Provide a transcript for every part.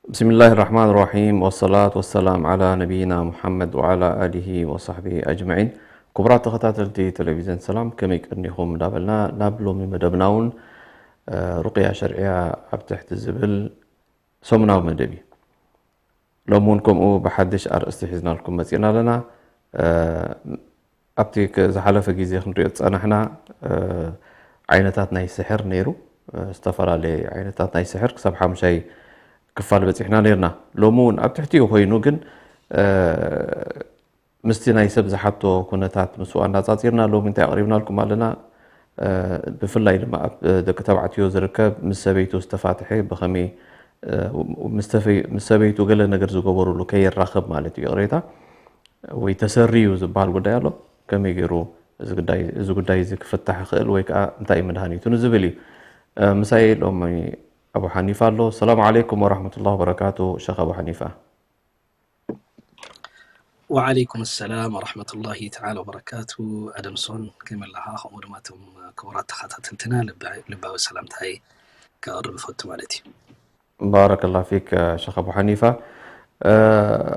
بسم الله الرحمن الرحيم، والصلاة والسلام على نبينا محمد وعلى آله وصحبه أجمعين. ክቡራት ተኸታተልቲ ቴሌቪዥን ሰላም፣ ከመይ ቀኒኹም እንዳበልና ናብ ሎሚ መደብና እውን፣ እ፣ ሩቅያ ሸርዕያ ኣብ ትሕቲ ዝብል ሰሙናዊ መደብ እዩ። ሎሚ እውን ከምኡ ብሓድሽ ኣርእስቲ ሒዝናልኩም መፂና ኣለና። እ፣ ኣብቲ ከ-፣ ዝሓለፈ ግዜ ክንሪኦ ዝፀናሕና፣ እ፣ ዓይነታት ናይ ስሕር ነይሩ። እ፣ ዝተፈላለየ ዓይነታት ናይ ስሕር ክሳብ ሓሙሻይ ክፋል በፂሕና ነይርና። ሎሚ እውን ኣብ ትሕቲኡ ኮይኑ ግን፣ እ፣ ምስቲ ናይ ሰብ ዝሓቶ ኩነታት ምስኡ ኣነፃፂርና ሎሚ እንታይ ኣቕሪብናልኩም ኣለና? እ፣ ብፍላይ ድማ ኣብ ደቂ ተባዕትዮ ዝርከብ ምስ ሰበይቱ ዝተፋትሐ ብኸመይ፣ እ፣ ምስ ተፈይ-፣ ምስ ሰበይቱ ገለ ነገር ዝገበሩሉ ከይራኸብ ማለት እዩ ይቕሬታ፣ ወይ ተሰሪዩ ዝበሃል ጉዳይ ኣሎ። ከመይ ገይሩ እዚ ጉዳይ፣ እዚ ጉዳይ እዚ ክፍታሕ ይኽእል ወይ ከዓ እንታይ እዩ መድሃኒቱ ንዝብል እዩ። እ፣ ምሳይ ሎሚ ኣቡ ሓኒፋ ኣሎ። ሰላም ዓለይኩም ወራህመቱላሂ ወበረካቱ፣ ሸኽ ኣቡ ሓኒፋ። ወዓለይኩም ሰላም ወራህመቱላሂ ተዓላ ወበረካቱ። ኣደምሶን ከመይ ኣለኻ? ከምኡ ድማ እቶም ክቡራት ተኸታተልትና ልባ-፣ ልባዊ ሰላምታይ ከቕርብ እፈቱ ማለት እዩ። ባረከላ ፊክ ሸኽ ኣቡ ሓኒፋ። እ፣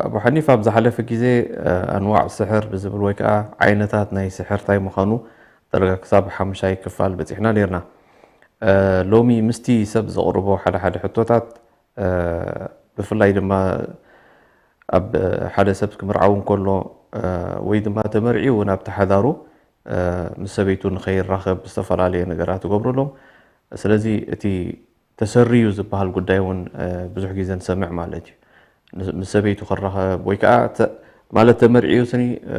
ኣቡ ሓኒፋ፣ ኣብ ዝሓለፈ ግዜ፣ እ፣ ኣንዋዕ ስሕር ብዝብል ወይ ከዓ ዓይነታት ናይ ስሕር እንታይ ምዃኑ ዳርጋ ክሳብ ሓሙሻይ ክፋል በፂሕና ነይርና። እ፣ ሎሚ ምስቲ ሰብ ዘቕርቦ ሓደ ሓደ ሕቶታት፣ እ፣ ብፍላይ ድማ ኣብ ሓደ ሰብ ክምርዓው እንከሎ፣ እ፣ ወይ ድማ ተመርዒው እውን ኣብቲ ሓዳሩ፣ እ፣ ምስ ሰበይቱ ንኸይራኸብ ዝተፈላለየ ነገራት ይገብሩ ኣለዉ። ስለዚ እቲ ተሰሪዩ ዝበሃል ጉዳይ እውን፣ እ፣ ብዙሕ ግዜ ንሰምዕ ማለት እዩ። ን-፣ ምስ ሰበይቱ ክራኸብ ወይ ከዓ ተ-፣ ማለት ተመርዒዩ ስኒ፣ እ፣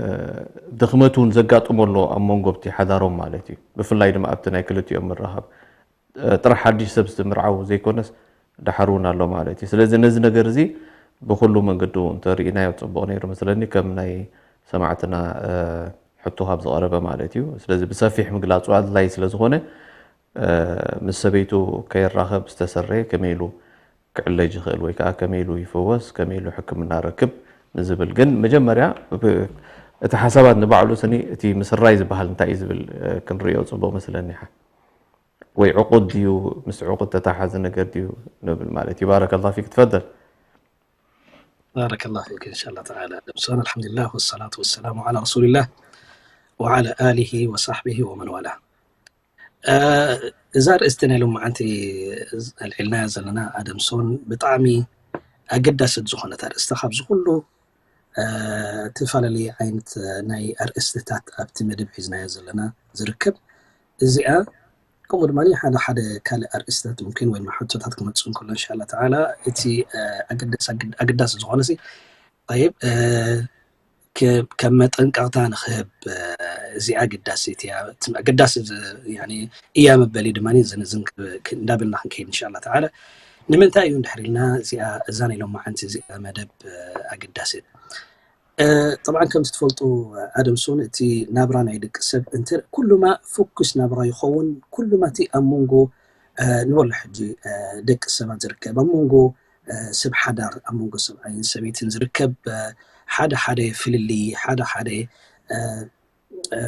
ድኽመት እውን ዘጋጥሞ ኣሎ ኣብ መንጎ ኣብቲ ሓዳሮም ማለት እዩ። ብፍላይ ድማ ኣብቲ ናይ ክልቲኦም ምራኸብ፣ እ፣ ጥራሕ ሓድሽ ሰብ ዝምርዓው ዘይኮነስ ደሓር እውን ኣሎ ማለት እዩ። ስለዚ ነዚ ነገር እዚ ብኩሉ መንገዱ እንተርኢናዮ ፅቡቕ ነይሩ መስለኒ፣ ከም ናይ ሰማዕትና፣ እ፣ ሕቶ ካብ ዝቐረበ ማለት እዩ። ስለዚ ብሰፊሕ ምግላፁ ኣድላይ ስለ ዝኾነ፣ እ፣ ምስ ሰበይቱ ከይራኸብ ዝተሰረየ ከመይ ኢሉ ክዕለጅ ይኽእል ወይ ከዓ ከመይ ኢሉ ይፍወስ፣ ከመይ ኢሉ ሕክምና ረክብ ንዝብል ግን መጀመርያ ብ-፣ እቲ ሓሳባት ንባዕሉ ስኒ እቲ ምስራይ ዝበሃል እንታይ እዩ ዝብል፣ እ፣ ክንሪኦ ፅቡቕ መስለኒ። ሓ-፣ ወይ ዕቁድ ድዩ፣ ምስ ዕቁድ ተተሓዘ ነገር ድዩ ንብል ማለት እዩ። ባረከላ ፊክ፣ ትፈደል። ባረከላ ፊክ። እንሻላ ተዓላ። ኣደምሶን፣ ኣልሓምዱሊላህ ወሰላቱ ወሰላሙ ዓላ ረሱሊላህ ወዓላ ኣሊሂ ወሳሕቢሂ ወመን ዋላ። እ፣ እዛ ኣርእስቲ ናይ ሎማዓንቲ ኣልዒልናያ ዘለና ኣደምሶን ብጣዕሚ ኣገዳሲት ዝኾነት ኣርእስቲ ካብዚ ኩሉ፣ እ፣ እተፈላለየ ዓይነት ናይ ኣርእስትታት ኣብቲ መደብ ሒዝናዮ ዘለና ዝርከብ እዚኣ፣ ከምኡ ድማ ሓደ ሓደ ካልእ ኣርእስትታት ሙምኪን ወይ ድማ ሕቶታት ክመጽእ እንከሎ እንሻላ ተዓላ እቲ፣ እ፣ ኣገዳሲ ኣገድ-፣ ኣገዳሲ ዝኾነ ሲ፣ ጠይብ፣ እ፣ ከ-፣ ከም መጠንቀቕታ ንኽህብ፣ እ፣ እዚኣ ኣገዳሲት እያ። እቲ ኣገዳሲ ዝ-፣ ያኒ እያ መበሊ ድማ ዝንዝን ክ-፣ ክ-፣ እንዳበልና ክንከይድ እንሻላ ተዓላ። ንምንታይ እዩ እንድሕር ኢልና እዚኣ፣ እዛ ናይ ሎማዓንቲ እዚኣ መደብ፣ እ፣ ኣገዳሲት? እ፣ ጠብዓን ከምቲ ትፈልጡ ኣደምሶን እቲ ናብራ ናይ ደቂ ሰብ እንተ ኩሉማ ፍኩስ ናብራ ይኸውን፣ ኩሉማ እቲ ኣብ መንጎ፣ እ፣ ንበሎ ሕጂ፣ እ፣ ደቂ ሰባት ዝርከብ፣ ኣብ መንጎ፣ እ፣ ሰብ ሓዳር፣ ኣብ መንጎ ሰብኣይን ሰበይትን ዝርከብ፣ እ፣ ሓደ ሓደ ፍልልይ፣ ሓደ ሓደ፣ እ፣ እ፣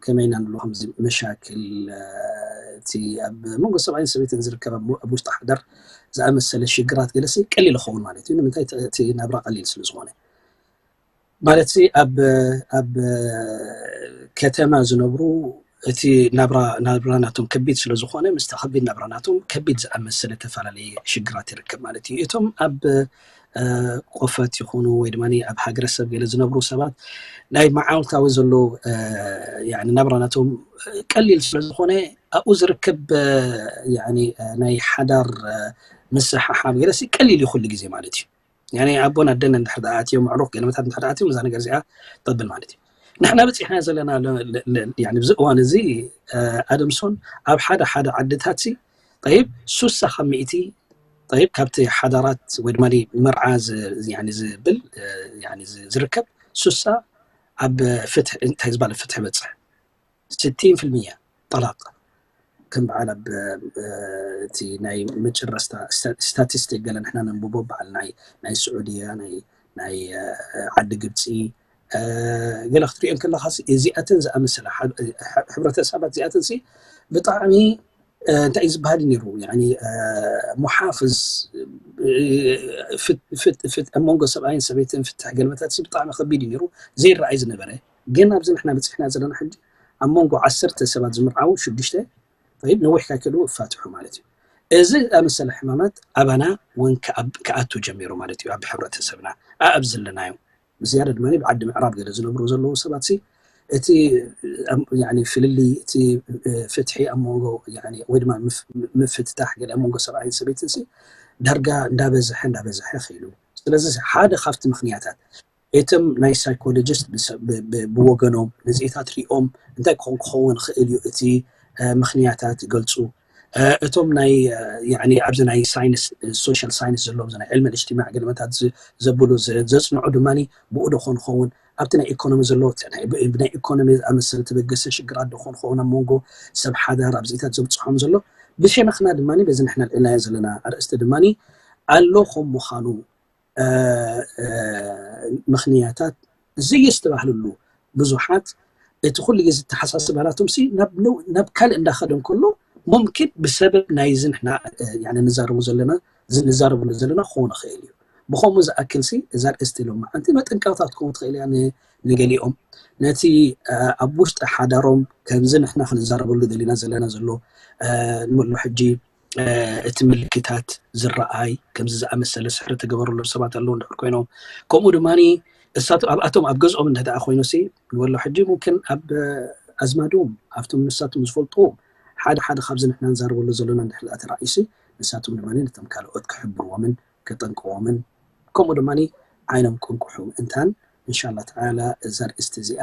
ከመይ ኢና ንብሎ ከምዚ መሻክል፣ እ፣ እቲ ኣብ መንጎ ሰብኣይን ሰበይትን ዝርከብ ኣብ ሞ-፣ ኣብ ውሽጢ ሓዳር ዝኣመሰለ ሽግራት ገለሲ ቀሊል ይኸውን ማለት እዩ። ንምንታይ? እቲ፣ እቲ ናብራ ቀሊል ስለ ዝኾነ። ማለት ሲ ኣብ፣ ኣብ ከተማ ዝነብሩ እቲ ናብራ፣ ናብራ ናቶም ከቢድ ስለ ዝኾነ፣ ምስቲ ከቢድ ናብራ ናቶም ከቢድ ዝኣመሰለ ተፈላለየ ሽግራት ይርከብ ማለት እዩ። እቶም ኣብ፣ እ፣ ቆፈት ይኹኑ ወይ ድማ ኣብ ሃገረሰብ ገለ ዝነብሩ ሰባት ናይ መዓልታዊ ዘሎ፣ እ፣ ያኒ ናብራ ናቶም ቀሊል ስለ ዝኾነ ኣብኡ ዝርከብ፣ እ፣ ያኒ፣ እ፣ ናይ ሓዳር፣ እ፣ ምስሕሓብ ገለሲ ቀሊል እዩ ኩሉ ግዜ ማለት እዩ። ያኒ ኣቦን ኣደን እንድሕር ደኣ ኣትዮም፣ ኣዕሩኽ ገለመታት እንድሕር ደኣ ኣትዮም፣ እዛ ነገር እዚኣ ተብል ማለት እዩ። ንሕና በጺሕና ዘለና ለ-፣ ለ-፣ ለ-፣ ያኒ ኣብዚ እዋን እዚ፣ እ፣ ኣደምሶን ኣብ ሓደ ሓደ ዓድታት ሲ፣ ጠይብ፣ ሱሳ ካብ ሚእቲ፣ ጠይብ፣ ካብቲ ሓዳራት ወይ ድማ መርዓ ዝ-፣ ያኒ ዝብል፣ እ፣ ያኒ ዝ-፣ ዝርከብ ሱሳ ኣብ ፍትሒ፣ እንታይ ዝበሃል ፍትሒ በጽሕ። ስቲን ፍልምያ ጠላቅ ከም በዓል ኣብ፣ እ፣ እቲ ናይ መጨረስታ ስታ-፣ ስታቲስቲክ ገለ ንሕና ነንብቦ በዓል ናይ፣ ናይ ስዑድያ፣ ናይ፣ ናይ ዓዲ ግብፂ ገለ ክትሪኦ ከለካ እዚኣተን ዝኣመሰላ ሕብረተሰባት እዚኣተን ብጣዕሚ እንታይ እዩ ዝበሃል ነይሩ ሙሓፍዝ ኣብ መንጎ ሰብኣይን ሰበይትን ፍትሕ ገልመታት ብጣዕሚ ከቢድ እዩ ነይሩ ዘይረኣይ ዝነበረ ግን ኣብዚ ንሕና በፂሕና ዘለና ሕጂ ኣብ መንጎ ዓሰርተ ሰባት ዝምርዓው ሽዱሽተ ነዊሕ ካይከዱ ይፋትሑ ማለት እዩ እዚ ዝኣመሰለ ሕማማት ኣባና እውን ክኣቱ ጀሚሩ ማለት እዩ ኣብ ሕብረተሰብና ኣኣብ ዘለናዮ ብዝያዳ ድማ ብዓዲ ምዕራብ ገለ ዝነብሩ ዘለዉ ሰባት እቲ ፍልልይ እቲ ፍትሒ ኣብ መንጎ ወይ ድማ ምፍትታሕ ገለ ኣብ መንጎ ሰብኣይን ሰበይትን ዳርጋ እንዳበዝሐ እንዳበዝሐ ኸይሉ ስለዚ ሓደ ካብቲ ምክንያታት እቶም ናይ ሳይኮሎጂስት ብወገኖም ነዚኢታት ሪኦም እንታይ ክኾን ክኸውን ይኽእል እዩ እቲ ምክንያታት ይገልፁ እቶም ናይ ኣብዚ ናይ ሳይንስ ሶሻል ሳይንስ ዘለዎም ናይ ዕልሚ ልጅትማዕ ገለመታት ዘብሉ ዘፅንዑ ድማ ብኡ ዶ ኾን ኸውን ኣብቲ ናይ ኢኮኖሚ ዘሎ ናይ ኢኮኖሚ ዝኣመሰለ ተበገሰ ሽግራት ዶ ኾን ኸውን ኣብ መንጎ ሰብ ሓዳር ኣብዚኢታት ዘብፅሖም ዘሎ ብሸነኽና ድማ በዚ ንሕና ልዕልናዮ ዘለና ኣርእስቲ ድማ ኣሎ ከም ምዃኑ ምኽንያታት ዘየስተባህልሉ ብዙሓት እቲ ኩሉ ግዜ ዝተሓሳስባ ናቶም ናብ ካልእ እንዳኸደ እንከሎ ሙምኪን ብሰበብ ናይዚ ንሕና ንዛረቡ ዘለና ንዛረበሉ ዘለና ክኸውን ይኽእል እዩ ብኸምኡ ዝኣክል እዛ ርእስቲ ሎም መዓንቲ መጠንቀቕታ ክትከውን ትኽእል እያ ንገሊኦም ነቲ ኣብ ውሽጢ ሓዳሮም ከምዚ ንሕና ክንዛረበሉ ደሊና ዘለና ዘሎ ንመሎ ሕጂ እቲ ምልክታት ዝረኣይ ከምዚ ዝኣመሰለ ስሕሪ ተገበረሎም ሰባት ኣለዉ እንድሕር ኮይኖም ከምኡ ድማ እሳቱ ኣብኣቶም ኣብ ገዝኦም እንተ ደኣ ኮይኑ ሲ ንበሎ ሕጂ ሙምክን ኣብ ኣዝማዶም ኣብቶም ንሳቶም ዝፈልጥዎም ሓደ ሓደ ካብዚ ንሕና ንዛረበሉ ዘለና እንድሕር ደኣ ተራእዩ ሲ ንሳቶም ድማ ነቶም ካልኦት ክሕብርዎምን ከጠንቅዎምን ከምኡ ድማ ዓይኖም ቅንቁሑ ምእንታን እንሻላ ተዓላ እዛ ርእስቲ እዚኣ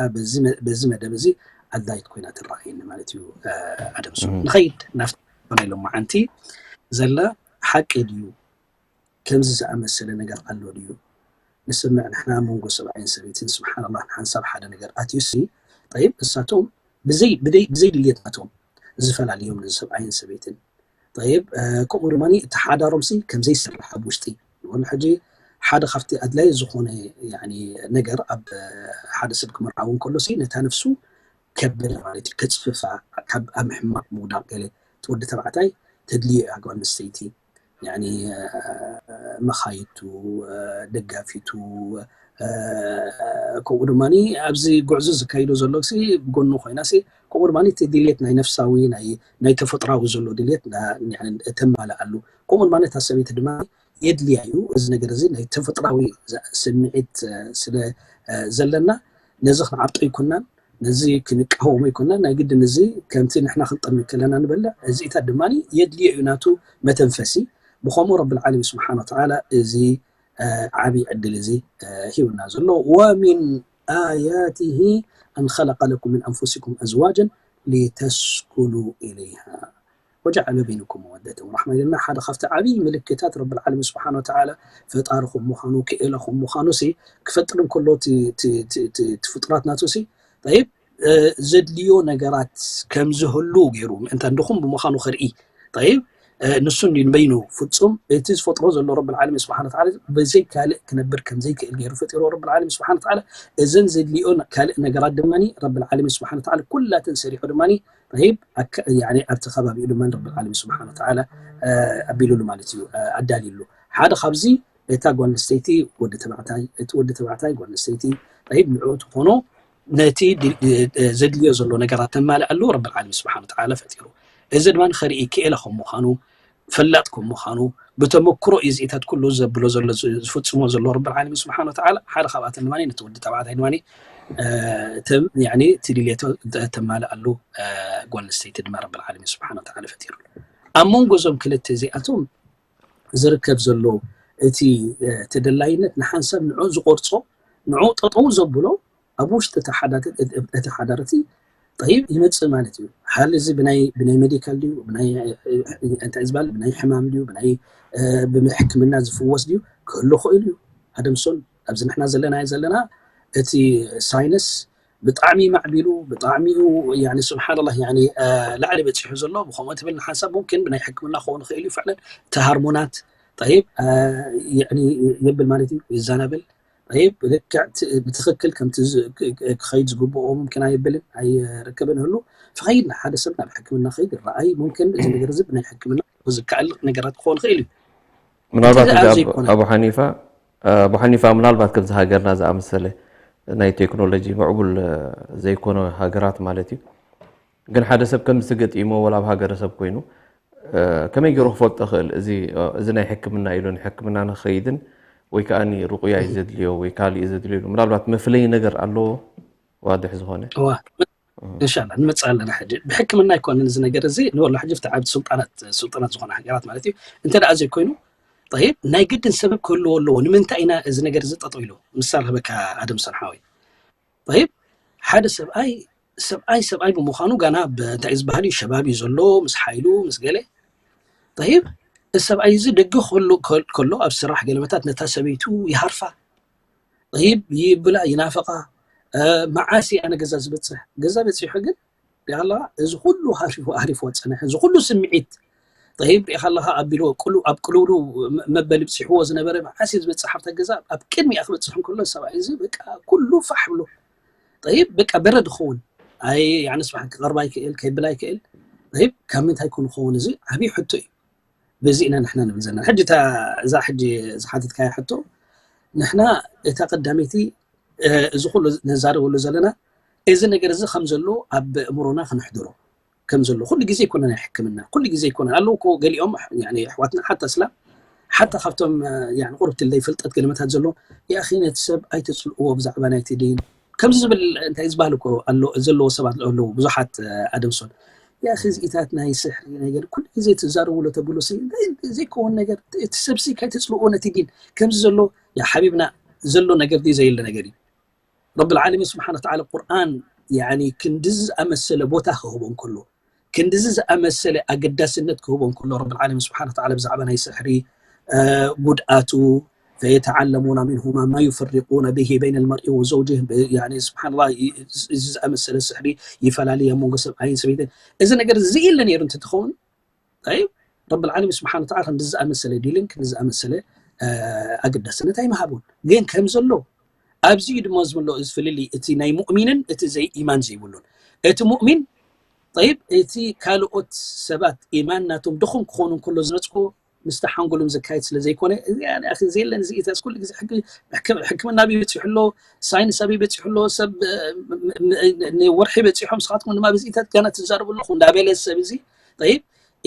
በዚ መደብ እዚ ኣድላይት ኮይና ትረኣየኒ ማለት እዩ ኣደምሱ ንኸይድ ናፍቲ ኮነ ኢሎም መዓንቲ ዘላ ሓቂ ድዩ ከምዚ ዝኣመሰለ ነገር ኣሎ ድዩ ንስምዕ ንሕና መንጎ ሰብኣይን ሰበይትን ስብሓንላ ንሓንሳብ ሓደ ነገር ኣትዩሲ ጠይብ እሳቶም ብዘይ ድልየት ናቶም ዝፈላለዮም ነዚ ሰብኣይን ሰበይትን ጠይብ ከምኡ ድማ እቲ ሓዳሮም ሲ ከምዘይስራሕ ኣብ ውሽጢ ንበሉ ሕጂ ሓደ ካብቲ ኣድላይ ዝኾነ ነገር ኣብ ሓደ ሰብ ክምርዓው እንከሎ ሲ ነታ ነፍሱ ከብዳ ማለት እዩ ከፅፍፋ ካብ ኣብ ሕማቅ ምውዳቅ ገለ እቲ ወዲ ተባዕታይ ተድልዮ እያ ጓል ኣንስተይቲ መኻይቱ ደጋፊቱ ከምኡ ድማ ኣብዚ ጉዕዞ ዝካይዶ ዘሎ ጎኑ ኮይና ከምኡ ድማ እቲ ድልየት ናይ ነፍሳዊ ናይ ተፈጥራዊ ዘሎ ድልየት ተማልኣሉ ከምኡ ድማ እታ ሰበይቲ ድማ የድልያ እዩ እዚ ነገር እዚ ናይ ተፈጥራዊ ስምዒት ስለ ዘለና ነዚ ክንዓብጦ ይኮናን ነዚ ክንቃወሞ ይኮናን ናይ ግድን እዚ ከምቲ ንሕና ክንጠሚ ከለና ንበልዕ እዚኢታት ድማ የድልዮ እዩ ናቱ መተንፈሲ ብኸምኡ ረቢ ልዓለሚን ስብሓን ወተዓላ እዚ ዓብይ ዕድል እዚ ሂብና ዘሎ ومن آياته أن خلق لكم من أنفسكم أزواجا لتسكنوا إليها وجعل بينكم مودة ورحمة ኢልና ሓደ ካብቲ ዓብይ ምልክታት ረቢ ልዓለሚን ስብሓን ወተዓላ ፈጣሪ ከም ምዃኑ ክእለ ከም ምዃኑ ሲ ክፈጥር እንከሎ ፍጡራት ናቱ ሲ ጠይብ ዘድልዮ ነገራት ከም ዝህሉ ገይሩ ምእንታ እንድኹም ብምዃኑ ክርኢ ጠይብ ንሱ እንዲ ንበይኑ ፍጹም እቲ ዝፈጥሮ ዘሎ ረቢ ልዓለሚን ስብሓን ወተዓላ ብዘይ ካልእ ክነብር ከም ዘይክእል ገይሩ ፈጢሮ ረቢ ልዓለሚን ስብሓን ወተዓላ እዘን ዘድልዮ ካልእ ነገራት ድማ ረቢ ልዓለሚን ስብሓን ወተዓላ ኩላተን ሰሪሑ ድማ ጠይብ ኣብቲ ከባቢኡ ድማ ረቢ ልዓለሚን ስብሓን ወተዓላ ኣቢሉሉ ማለት እዩ ኣዳልዩሉ ሓደ ካብዚ እታ ጓል ኣንስተይቲ ወዲ ተባዕታይ እቲ ወዲ ተባዕታይ ጓል ኣንስተይቲ ጠይብ ንዕኡ ትኾኖ ነቲ ዘድልዮ ዘሎ ነገራት ተማልኣሉ ረቢ ልዓለሚን ስብሓን ወተዓላ ፈጢሩ እዚ ድማ ንኸርኢ ክእለ ከም ምዃኑ ፈላጥ ከም ምዃኑ ብተመክሮ እዩ እዚኢታት ኩሉ ዘብሎ ዘሎ ዝፍጽሞ ዘሎ ረቢ ልዓለሚን ስብሓን ወተዓላ ሓደ ካብኣተን ድማ ነቲ ወዲ ተባዕታይ ድማ እቲ ድልየቶ ተማልኣሉ ጓል ኣንስተይቲ ድማ ረቢ ልዓለሚን ስብሓን ወተዓላ ፈጢሩ ኣብ መንጎ እዞም ክልተ እዚኣቶም ዝርከብ ዘሎ እቲ ተደላይነት ንሓንሳብ ንዑ ዝቆርጾ ንዑ ጠጠው ዘብሎ ኣብ ውሽጢ እቲ ሓዳር እቲ ጠይብ ይመፅእ ማለት እዩ ሓል እዚ ብናይ ብናይ ሜዲካል ድዩ ብናይ እንታይ ዝበሃል ብናይ ሕማም ድዩ ብናይ ብሕክምና ዝፍወስ ድዩ ክህሉ ክእል እዩ ኣደምሶን ኣብዚ ንሕና ዘለናዮ ዘለና እቲ ሳይንስ ብጣዕሚ ማዕቢሉ ብጣዕሚ ስብሓንላ ላዕሊ በፂሑ ዘሎ ብከምኡ ትብል ንሓንሳብ ሙምኪን ብናይ ሕክምና ክኸውን ይኽእል እዩ ፍዕለን እቲ ሃርሞናት ጠይብ የብል ማለት እዩ ይዛናብል ይብ ልክዕ ብትክክል ከምቲ ክኸይድ ዝግብኦ ምምክን ኣይብልን ኣይርከብን ህሉ ፈኸይድ ሓደ ሰብ ናብ ሕክምና ኸይድ ይረኣይ ምምክን እዚ ነገር እዚ ብናይ ሕክምና ዝከኣል ነገራት ክኸውን ይኽእል እዩ። ምናልባት ኣቡ ሓኒፋ ኣቡ ሓኒፋ ምናልባት ከምዚ ሃገርና ዝኣመሰለ ናይ ቴክኖሎጂ ምዕቡል ዘይኮነ ሃገራት ማለት እዩ። ግን ሓደ ሰብ ከምዚ ገጢሞ ወላ ኣብ ሃገረሰብ ኮይኑ ከመይ ገይሩ ክፈልጦ ክእል እዚ ናይ ሕክምና ኢሉ ንሕክምና ንኸይድን ወይ ከዓ ሩቁያ እዩ ዘድልዮ ወይ ካልእ እዩ ዘድልዮ ኢሉ ምናልባት መፍለይ ነገር ኣለዎ ዋድሕ ዝኾነ እንሻላ ንመፅእ ኣለና ሕጂ ብሕክምና ኣይኮነን እዚ ነገር እዚ ንበሎ ሕጂ ብቲ ዓብቲ ስልጣናት ስልጣናት ዝኾነ ሃገራት ማለት እዩ እንተ ደኣ ዘይኮይኑ ይብ ናይ ግድን ሰበብ ክህልዎ ኣለዎ ንምንታይ ኢና እዚ ነገር እዚ ጠጠው ኢሉ ምሳል ህበካ ኣደም ሰንሓዊ ይብ ሓደ ሰብኣይ ሰብኣይ ሰብኣይ ብምዃኑ ጋና እንታይ ዝበሃል እዩ ሸባብ እዩ ዘሎ ምስ ሓይሉ ምስ ገለ ይብ እዚ ሰብኣይ እዚ ደገ ከሎ ኣብ ስራሕ ገለመታት ነታ ሰበይቱ ይሃርፋ ይብ ይብላ ይናፈቃ መዓስ ኣነ ገዛ ዝበፅሕ ገዛ በፂሑ ግን ሪኻ ኣለኻ እዚ ኩሉ ሃሪፍዎ ፀንሐ እዚ ኩሉ ስምዒት ይብ ሪኻ ኣለኻ ኣቢልዎ ኣብ ቅልውሉ መበሊ ብፂሕዎ ዝነበረ መዓስ ዝበፅሕ ኣብታ ገዛ ኣብ ቅድሚኣ ክበፅሕ እንከሎ ሰብኣይ እዚ በቃ ኩሉ ፋሕ ብሎ ይብ በቃ በረድ ክኸውን ኣይ ኣነስ ክቐርባ ይክእል ከይብላ ይክእል ይብ ካብ ምንታይ ኮን ክኸውን እዚ ዓብዪ ሕቶ እዩ በዚ ኢና ንሕና ንብል ዘለና ሕጂ እዛ ሕጂ ዝሓተትካያ ሕቶ ንሕና እታ ቀዳመይቲ እዚ ኩሉ ነዛረበሉ ዘለና እዚ ነገር እዚ ከም ዘሎ ኣብ እምሮና ክነሕድሮ ከም ዘሎ ኩሉ ግዜ ይኮነ ናይ ሕክምና ኩሉ ግዜ ይኮነ ኣለዉ እኮ ገሊኦም ኣሕዋትና ሓታ ስላ ሓታ ካብቶም ቁርብትለይ ፍልጠት ገለመታት ዘሎ የኣኺ ነቲ ሰብ ኣይተፅልእዎ ብዛዕባ ናይቲ ዲን ከምዚ ዝብል እንታይ ዝበሃል እኮ ኣሎ ዘለዎ ሰባት ኣለዉ ብዙሓት ኣደምሶን የኣኺ እዚኢታት ናይ ስሕሪ ነገር ኩሉ ግዜ ትዛረብሎ ተብሎ ዘይከውን ነገር እቲ ሰብሲ ከይተፅልእዎ ነቲ ዲን ከምዚ ዘሎ ሓቢብና ዘሎ ነገር ድዩ ዘየለ ነገር እዩ ረብ ዓለሚን ስብሓን ተዓላ ቁርኣን ክንድዚ ዝኣመሰለ ቦታ ክህቦ እንከሎ ክንድዚ ዝኣመሰለ ኣገዳስነት ክህቦ እንከሎ ረብ ዓለሚን ስብሓን ተዓላ ብዛዕባ ናይ ስሕሪ ጉድኣቱ فيتعلمون منهما ما يفرقون به بين المرء وزوجه سبحان الله እዚ ዝኣመሰለ ስሕሪ ይፈላሊ ኣብ መንጎ ሰብኣይን ሰበይትን እዚ ነገር እዚ ኢለ ነይሩ እንትትኸውን طيب رب العالمين سبحانه وتعالى ክንዲ ዝኣመሰለ ዲልን ክንዲ ዝኣመሰለ ኣገዳስነት ኣይምሃቡን ግን ከም ዘሎ ኣብዚ እዩ ድማ ዝምሎ እዚ ፍልልይ እቲ ናይ ሙእሚንን እቲ ዘይ ኢማን ዘይብሉን እቲ ሙእሚን طيب እቲ ካልኦት ሰባት ኢማን ናቶም ድኹም ክኾኑ እንከሎ ዝነፅኮ ምስቲ ሓንጎሎም ዘካየድ ስለ ዘይኮነ ዘየለን እዚ ኢታስ ኩሉ ግዜ ሕክምና ኣበይ በፂሑ ኣሎ ሳይንስ ኣበይ በፂሑ ኣሎ ሰብ ንወርሒ በፂሖም ስኻትኩም ድማ ብዚኢታት ጋና ትዛረቡ ኣለኹ እንዳበለ ሰብ እዚ طيب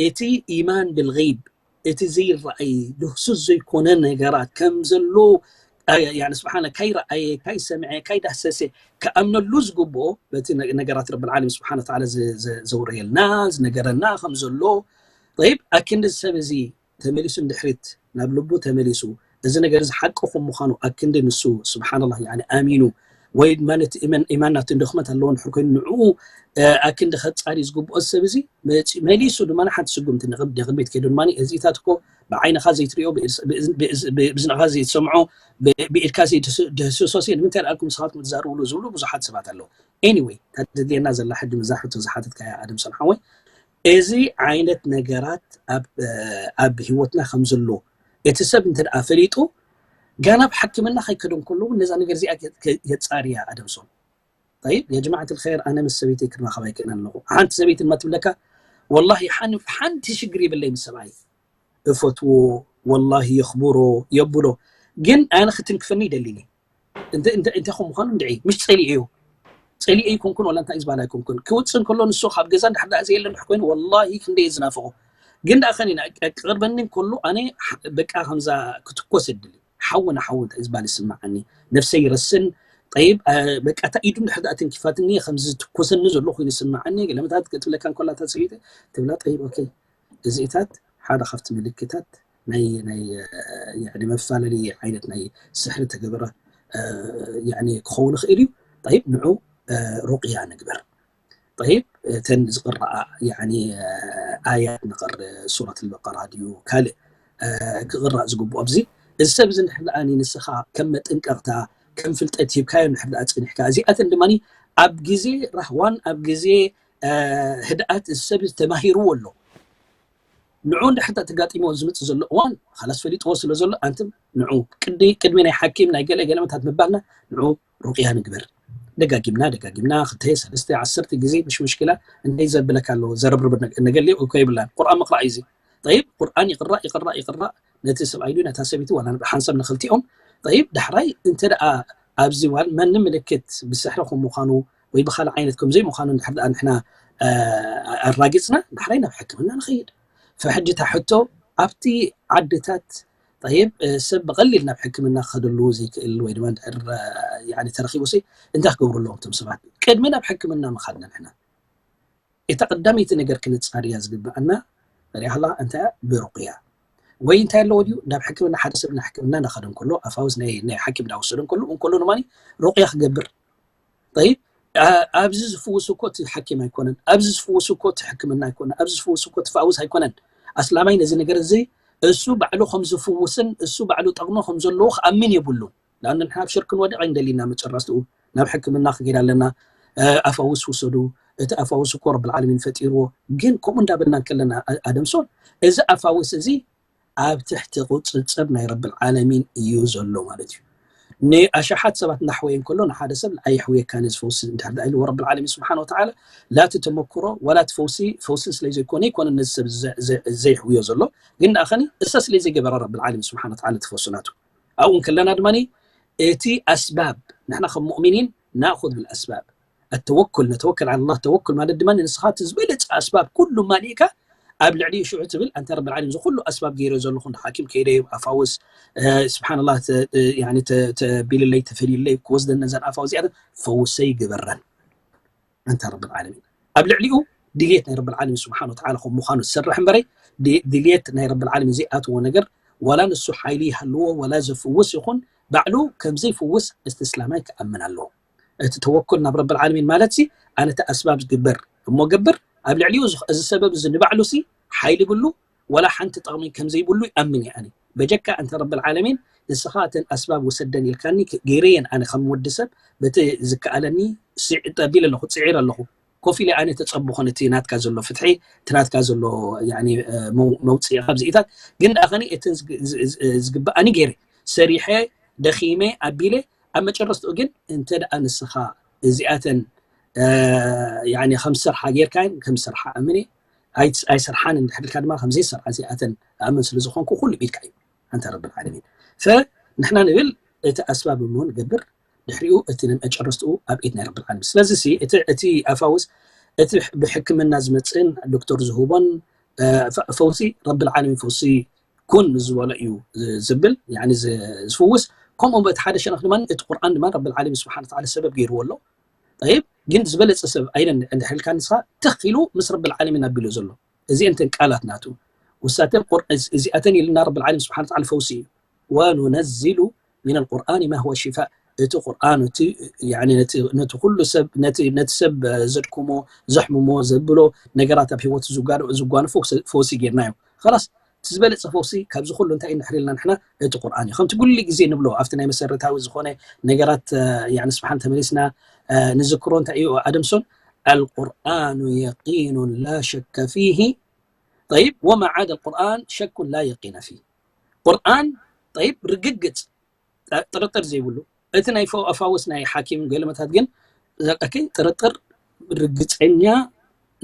እቲ ኢማን ብልغይብ እቲ ዘይረኣይ ድህሱስ ዘይኮነ ነገራት ከም ዘሎ ስብሓን ካይረኣየ ካይሰምዐ ካይዳህሰሰ ክኣምነሉ ዝግብኦ በቲ ነገራት ረብ ዓለም ስብሓን ተዓላ ዘውረየልና ዝነገረና ከም ዘሎ ይብ ኣክንዲ ሰብ እዚ ተመሊሱ ንድሕሪት ናብ ልቡ ተመሊሱ እዚ ነገር እዚ ሓቂ ከም ምዃኑ ኣክንዲ ንሱ ስብሓንላ ኣሚኑ ወይ ድማ ነቲ ኢማን ናቱ ድኽመት ኣለዎ እንድሕር ኮይኑ ንዕኡ ኣክንዲ ከፃሪ ዝግብኦ ሰብ እዚ መሊሱ ድማ ሓንቲ ስጉምቲ ንቕድሚት ከይዱ ድማ እዚኢታት እኮ ብዓይንኻ ዘይትሪኦ ብዝንኻ ዘይትሰምዖ ብኢድካ ዘይትህስሶ ሲ ንምንታይ ደኣልኩም ንስኻትኩም ትዛርብሉ ዝብሉ ብዙሓት ሰባት ኣለዉ anyway ተድልየና ዘላ ሕጂ ምዛ ሕቶ ዝሓተትካያ ኣደም ሰምሓወይ እዚ ዓይነት ነገራት ኣብ ህይወትና ከም ዘሎ እቲ ሰብ እንተ ደኣ ፈሊጡ ጋና ኣብ ሕክምና ከይከደ እንከሎ እውን ነዛ ነገር እዚኣ የፃርያ ኣደምሶም طيب يا جماعة الخير ኣነ ምስ ሰበይተይ ክራኸብ ኣይክእልን ኣለኹ ሓንቲ ሰበይቲ ድማ ትብለካ ወላሂ ሓንቲ ሽግር የብለይ ምስ ሰብኣይ እፈትዎ ወላሂ የኽብሮ የብሎ ግን ኣነ ክትንክፈኒ ይደሊኒ እንታይ ከም ምዃኑ እንድዒ ምሽ ፀሊኤዮ ፀሊኤ ይኮንኩን ወላ እንታይ ዝበሃል ኣይኮንኩን ክውፅእ እንከሎ ንሱ ካብ ገዛ እንድሕር ደኣ ዘየለ እንድሕ ኮይኑ ወላሂ ክንደየ ዝናፍቆ ግን ደኣ ከኒና ክቅርበኒ እንከሎ ኣነ በቃ ከምዛ ክትኮስ እድል ሓዊ ንሓዊ እንታይ ዝበሃል ይስምዓኒ ነፍሰይ ይረስን ጠይብ በቃ እታ ኢዱ እንድሕር ደኣ ተንኪፋትኒ ከምዚ ዝትኮሰኒ ዘሎ ኮይኑ ይስምዓኒ ገለመታት ክትብለካ እንከላ እታ ሰበይቲ ትብላ ጠይብ ኦኬ እዚኢታት ሓደ ካብቲ ምልክታት ናይ ናይ ያኒ መፋለሊ ዓይነት ናይ ስሕሪ ተገበረ ያኒ ክኸውን ይኽእል እዩ። ጠይብ ንዑ ሩቅያ ንግበር። ጠይብ እተን ዝቅረኣ ያኒ ኣያት ንቀር ሱረት ልበቀራ ድዩ ካልእ ክቅራእ ዝግብኦ ኣብዚ እዚ ሰብ እዚ ንሕር ደኣ ንስኻ ከም መጠንቀቅታ ከም ፍልጠት ሂብካዮ ንሕር ደኣ ጸኒሕካ እዚኣተን ድማ ኣብ ግዜ ራህዋን ኣብ ግዜ ህድኣት እዚ ሰብ ተማሂርዎ ኣሎ። ንዑ እንድሕር ተጋጢሞ ዝምፅእ ዘሎ እዋን ኻላስ ፈሊጥዎ ስለ ዘሎ ኣንትም ንዑ ቅድሚ ናይ ሓኪም ናይ ገለ ገለመታት ምባልና ንዑ ሩቅያ ንግበር። ደጋጊምና ደጋጊምና ክልተ ሰለስተ ዓሰርተ ግዜ ምሽ ምሽኪላ እንታይ ዘብለካ ኣለዎ? ዘረብርብ ነገሌ እኮ ይብላን። ቁርኣን ምቕራእ እዩ እዚ። ጠይብ ቁርኣን ይቕራእ ይቕራእ ይቕራእ ነቲ ሰብኣይ ድዩ ነታ ሰበይቲ ዋላ ሓንሳብ ንኽልቲኦም። ጠይብ ዳሕራይ እንተ ደኣ ኣብዚ ዋል መኒ ምልክት ብስሕሪ ከም ምዃኑ ወይ ብኻልእ ዓይነት ከም ዘይምዃኑ እንድሕር ደኣ ንሕና ኣራጊፅና ዳሕራይ ናብ ሕክምና ንኸይድ። ፈሕጂ እታ ሕቶ ኣብቲ ዓድታት ጠይብ ሰብ ብቐሊል ናብ ሕክምና ክኸደሉ ዘይክእል ወይ ድማ እንድሕር ተረኺቡ ሲ እንታይ ክገብሩ ኣለዎም እቶም ሰባት ቅድሚ ናብ ሕክምና ምኻድና ንሕና እታ ቀዳመይቲ ነገር ክንፃርያ ዝግበኣና ሪኣላ እንታይ ብሩቅያ ወይ እንታይ ኣለዎ ድዩ ናብ ሕክምና ሓደ ሰብ ናብ ሕክምና እናኸደ እንከሎ ኣፋውስ ናይ ናይ ሓኪም እንዳወሰደ እንከሎ እንከሎ ድማ ሩቅያ ክገብር ጠይብ ኣብዚ ዝፍውስ እኮ እቲ ሓኪም ኣይኮነን ኣብዚ ዝፍውስ እኮ እቲ ሕክምና ኣይኮነን ኣብዚ ዝፍውስ እኮ እቲ ፋውስ ኣይኮነን ኣስላማይ ነዚ ነገር እዚ እሱ ባዕሉ ከም ዝፍውስን እሱ ባዕሉ ጠቕሚ ከም ዘለዎ ክኣምን የብሉን ዳን ንሕና ኣብ ሽርክ ንወድቕ ኣይንደሊና መጨረስትኡ ናብ ሕክምና ክገድ ኣለና ኣፋውስ ውሰዱ እቲ ኣፋውስ እኮ ረብል ዓለሚን ፈጢርዎ ግን ከምኡ እንዳበልና ከለና ኣደምሶን እዚ ኣፋውስ እዚ ኣብ ትሕቲ ቁፅፅር ናይ ረብል ዓለሚን እዩ ዘሎ ማለት እዩ ንኣሽሓት ሰባት እናሕወየ እንከሎ ንሓደ ሰብ ኣይሕውየካ ነዚ ፈውሲ እንድሕር ዳ ኢልዎ ረብል ዓለሚን ስብሓን ወተዓላ ላቲ ተመክሮ ወላ እቲ ፈውሲ ፈውሲ ስለ ዘይኮነ ይኮነ ነዚ ሰብ ዘይሕውዮ ዘሎ ግን ደኣ ኸኒ እሳ ስለ ዘይገበረ ረብል ዓለሚን ስብሓን ወተዓላ ትፈውሱ ናቱ ኣብኡ እንከለና ድማ እቲ ኣስባብ ንሕና ከም ሙእሚኒን ናእኹዝ ብልኣስባብ التوكل نتوكل على الله ተወኩል ማለት ድማ ንስኻ እቲ ዝበለፀ ኣስባብ ኩሉ ማሊእካ ኣብ ልዕሊ ሽዑ ትብል ኣንተ ረብል ዓለም እዚ ኩሉ ኣስባብ ገይረ ዘለኹ እንደ ሓኪም ከይደ ኣፋውስ ስብሓንላ ተቢልለይ ተፈልዩለይ ክወስደን ነዘን ኣፋውስ እዚኣተን ፈውሰይ ግበረን ኣንተ ረብል ዓለሚን ኣብ ልዕሊኡ ድልየት ናይ ረብል ዓለሚን ስብሓን ወተዓላ ከም ምዃኑ ዝሰርሕ እምበረይ ድልየት ናይ ረብል ዓለሚን ዘይኣትዎ ነገር ዋላ ንሱ ሓይሊ ይሃልዎ ዋላ ዘፍውስ ይኹን ባዕሉ ከም ዘይፍውስ እስትስላማይ ክኣምን ኣለዎ እቲ ተወኩል ናብ ረብል ዓለሚን ማለት ሲ ኣነ እቲ ኣስባብ ዝግበር እሞ ገብር ኣብ ልዕሊኡ እዚ ሰበብ እዚ ንባዕሉ ሲ ሓይሊ ብሉ ወላ ሓንቲ ጠቕሚ ከም ዘይብሉ ይኣምን እየ ኣነ በጀካ እንተ ረብል ዓለሚን ንስኻ እተን ኣስባብ ውሰደን ኢልካኒ ገይረየን ኣነ ከም ወዲ ሰብ በቲ ዝከኣለኒ ጠቢለ ኣለኹ ፅዒር ኣለኹ ኮፍ ኢለ ኣነ ተፀብኾ ነቲ ናትካ ዘሎ ፍትሒ እቲ ናትካ ዘሎ መውፅኢ ካብዚኢታት ግን ደኣ ከኒ እተን ዝግብኣኒ ገይረ ሰሪሐ ደኺመ ኣቢለ ኣብ መጨረስትኡ ግን እንተ ደኣ ንስኻ እዚኣተን ከም ዝሰርሓ ጌርካን ከም ዝሰርሓ ኣምን ኣይሰርሓን እንድሕር ኢልካ ድማ ከም ዘይሰርሓ እዚኣተን ኣምን ስለ ዝኾንኩ ኩሉ ቢድካ እዩ ኣንተ ረብል ዓለሚን ፈ ንሕና ንብል እቲ ኣስባብ እሞ ንገብር ድሕሪኡ እቲ ንመጨረስትኡ ኣብ ኢድ ናይ ረብል ዓለሚን ስለዚ እቲ ኣፋውስ እቲ ብሕክምና ዝመፅእን ዶክተር ዝህቦን ፈውሲ ረብል ዓለሚን ፈውሲ ኩን ዝበሎ እዩ ዝብል ዝፍውስ ከምኡ በቲ ሓደ ሸነኽ ድማ እቲ ቁርኣን ድማ ረብል ዓለሚን ስብሓን ተዓላ ሰበብ ገይርዎ ኣሎ ጠይብ ግን ዝበለፀ ሰብ ኣይነ እንድሕልካ ንስኻ ትኽ ኢሉ ምስ ረብል ዓለሚን ኣቢሉ ዘሎ እዚአን ተን ቃላት ናቱ ውሳተን እዚኣተን ኢልና ረብል ዓለሚን ስብሓን ተዓላ ፈውሲ እዩ ወኑነዚሉ ሚን ልቁርኣን ማ ሁወ ሽፋእ እቲ ቁርኣን ነቲ ኩሉ ሰብ ነቲ ሰብ ዘድክሞ ዘሕምሞ ዘብሎ ነገራት ኣብ ህይወቱ ዝጓንፎ ፈውሲ ጌርናዮ ላስ እቲ ዝበለፀ ፈውሲ ካብዚ ኩሉ እንታይ እንድሕር ኢልና ንሕና እቲ ቁርኣን እዩ ከምቲ ጉሊ ግዜ ንብሎ ኣብቲ ናይ መሰረታዊ ዝኾነ ነገራት ስብሓን ተመሊስና ንዝክሮ እንታይ እዩ ኣደምሶን القرآن يقين لا شك فيه طيب وما عدا القرآن شك لا يقين فيه ቁርኣን طيب ርግግፅ ጥርጥር ዘይብሉ እቲ ናይ ፈውስ ናይ ሓኪም ገለመታት ግን ጥርጥር ርግፀኛ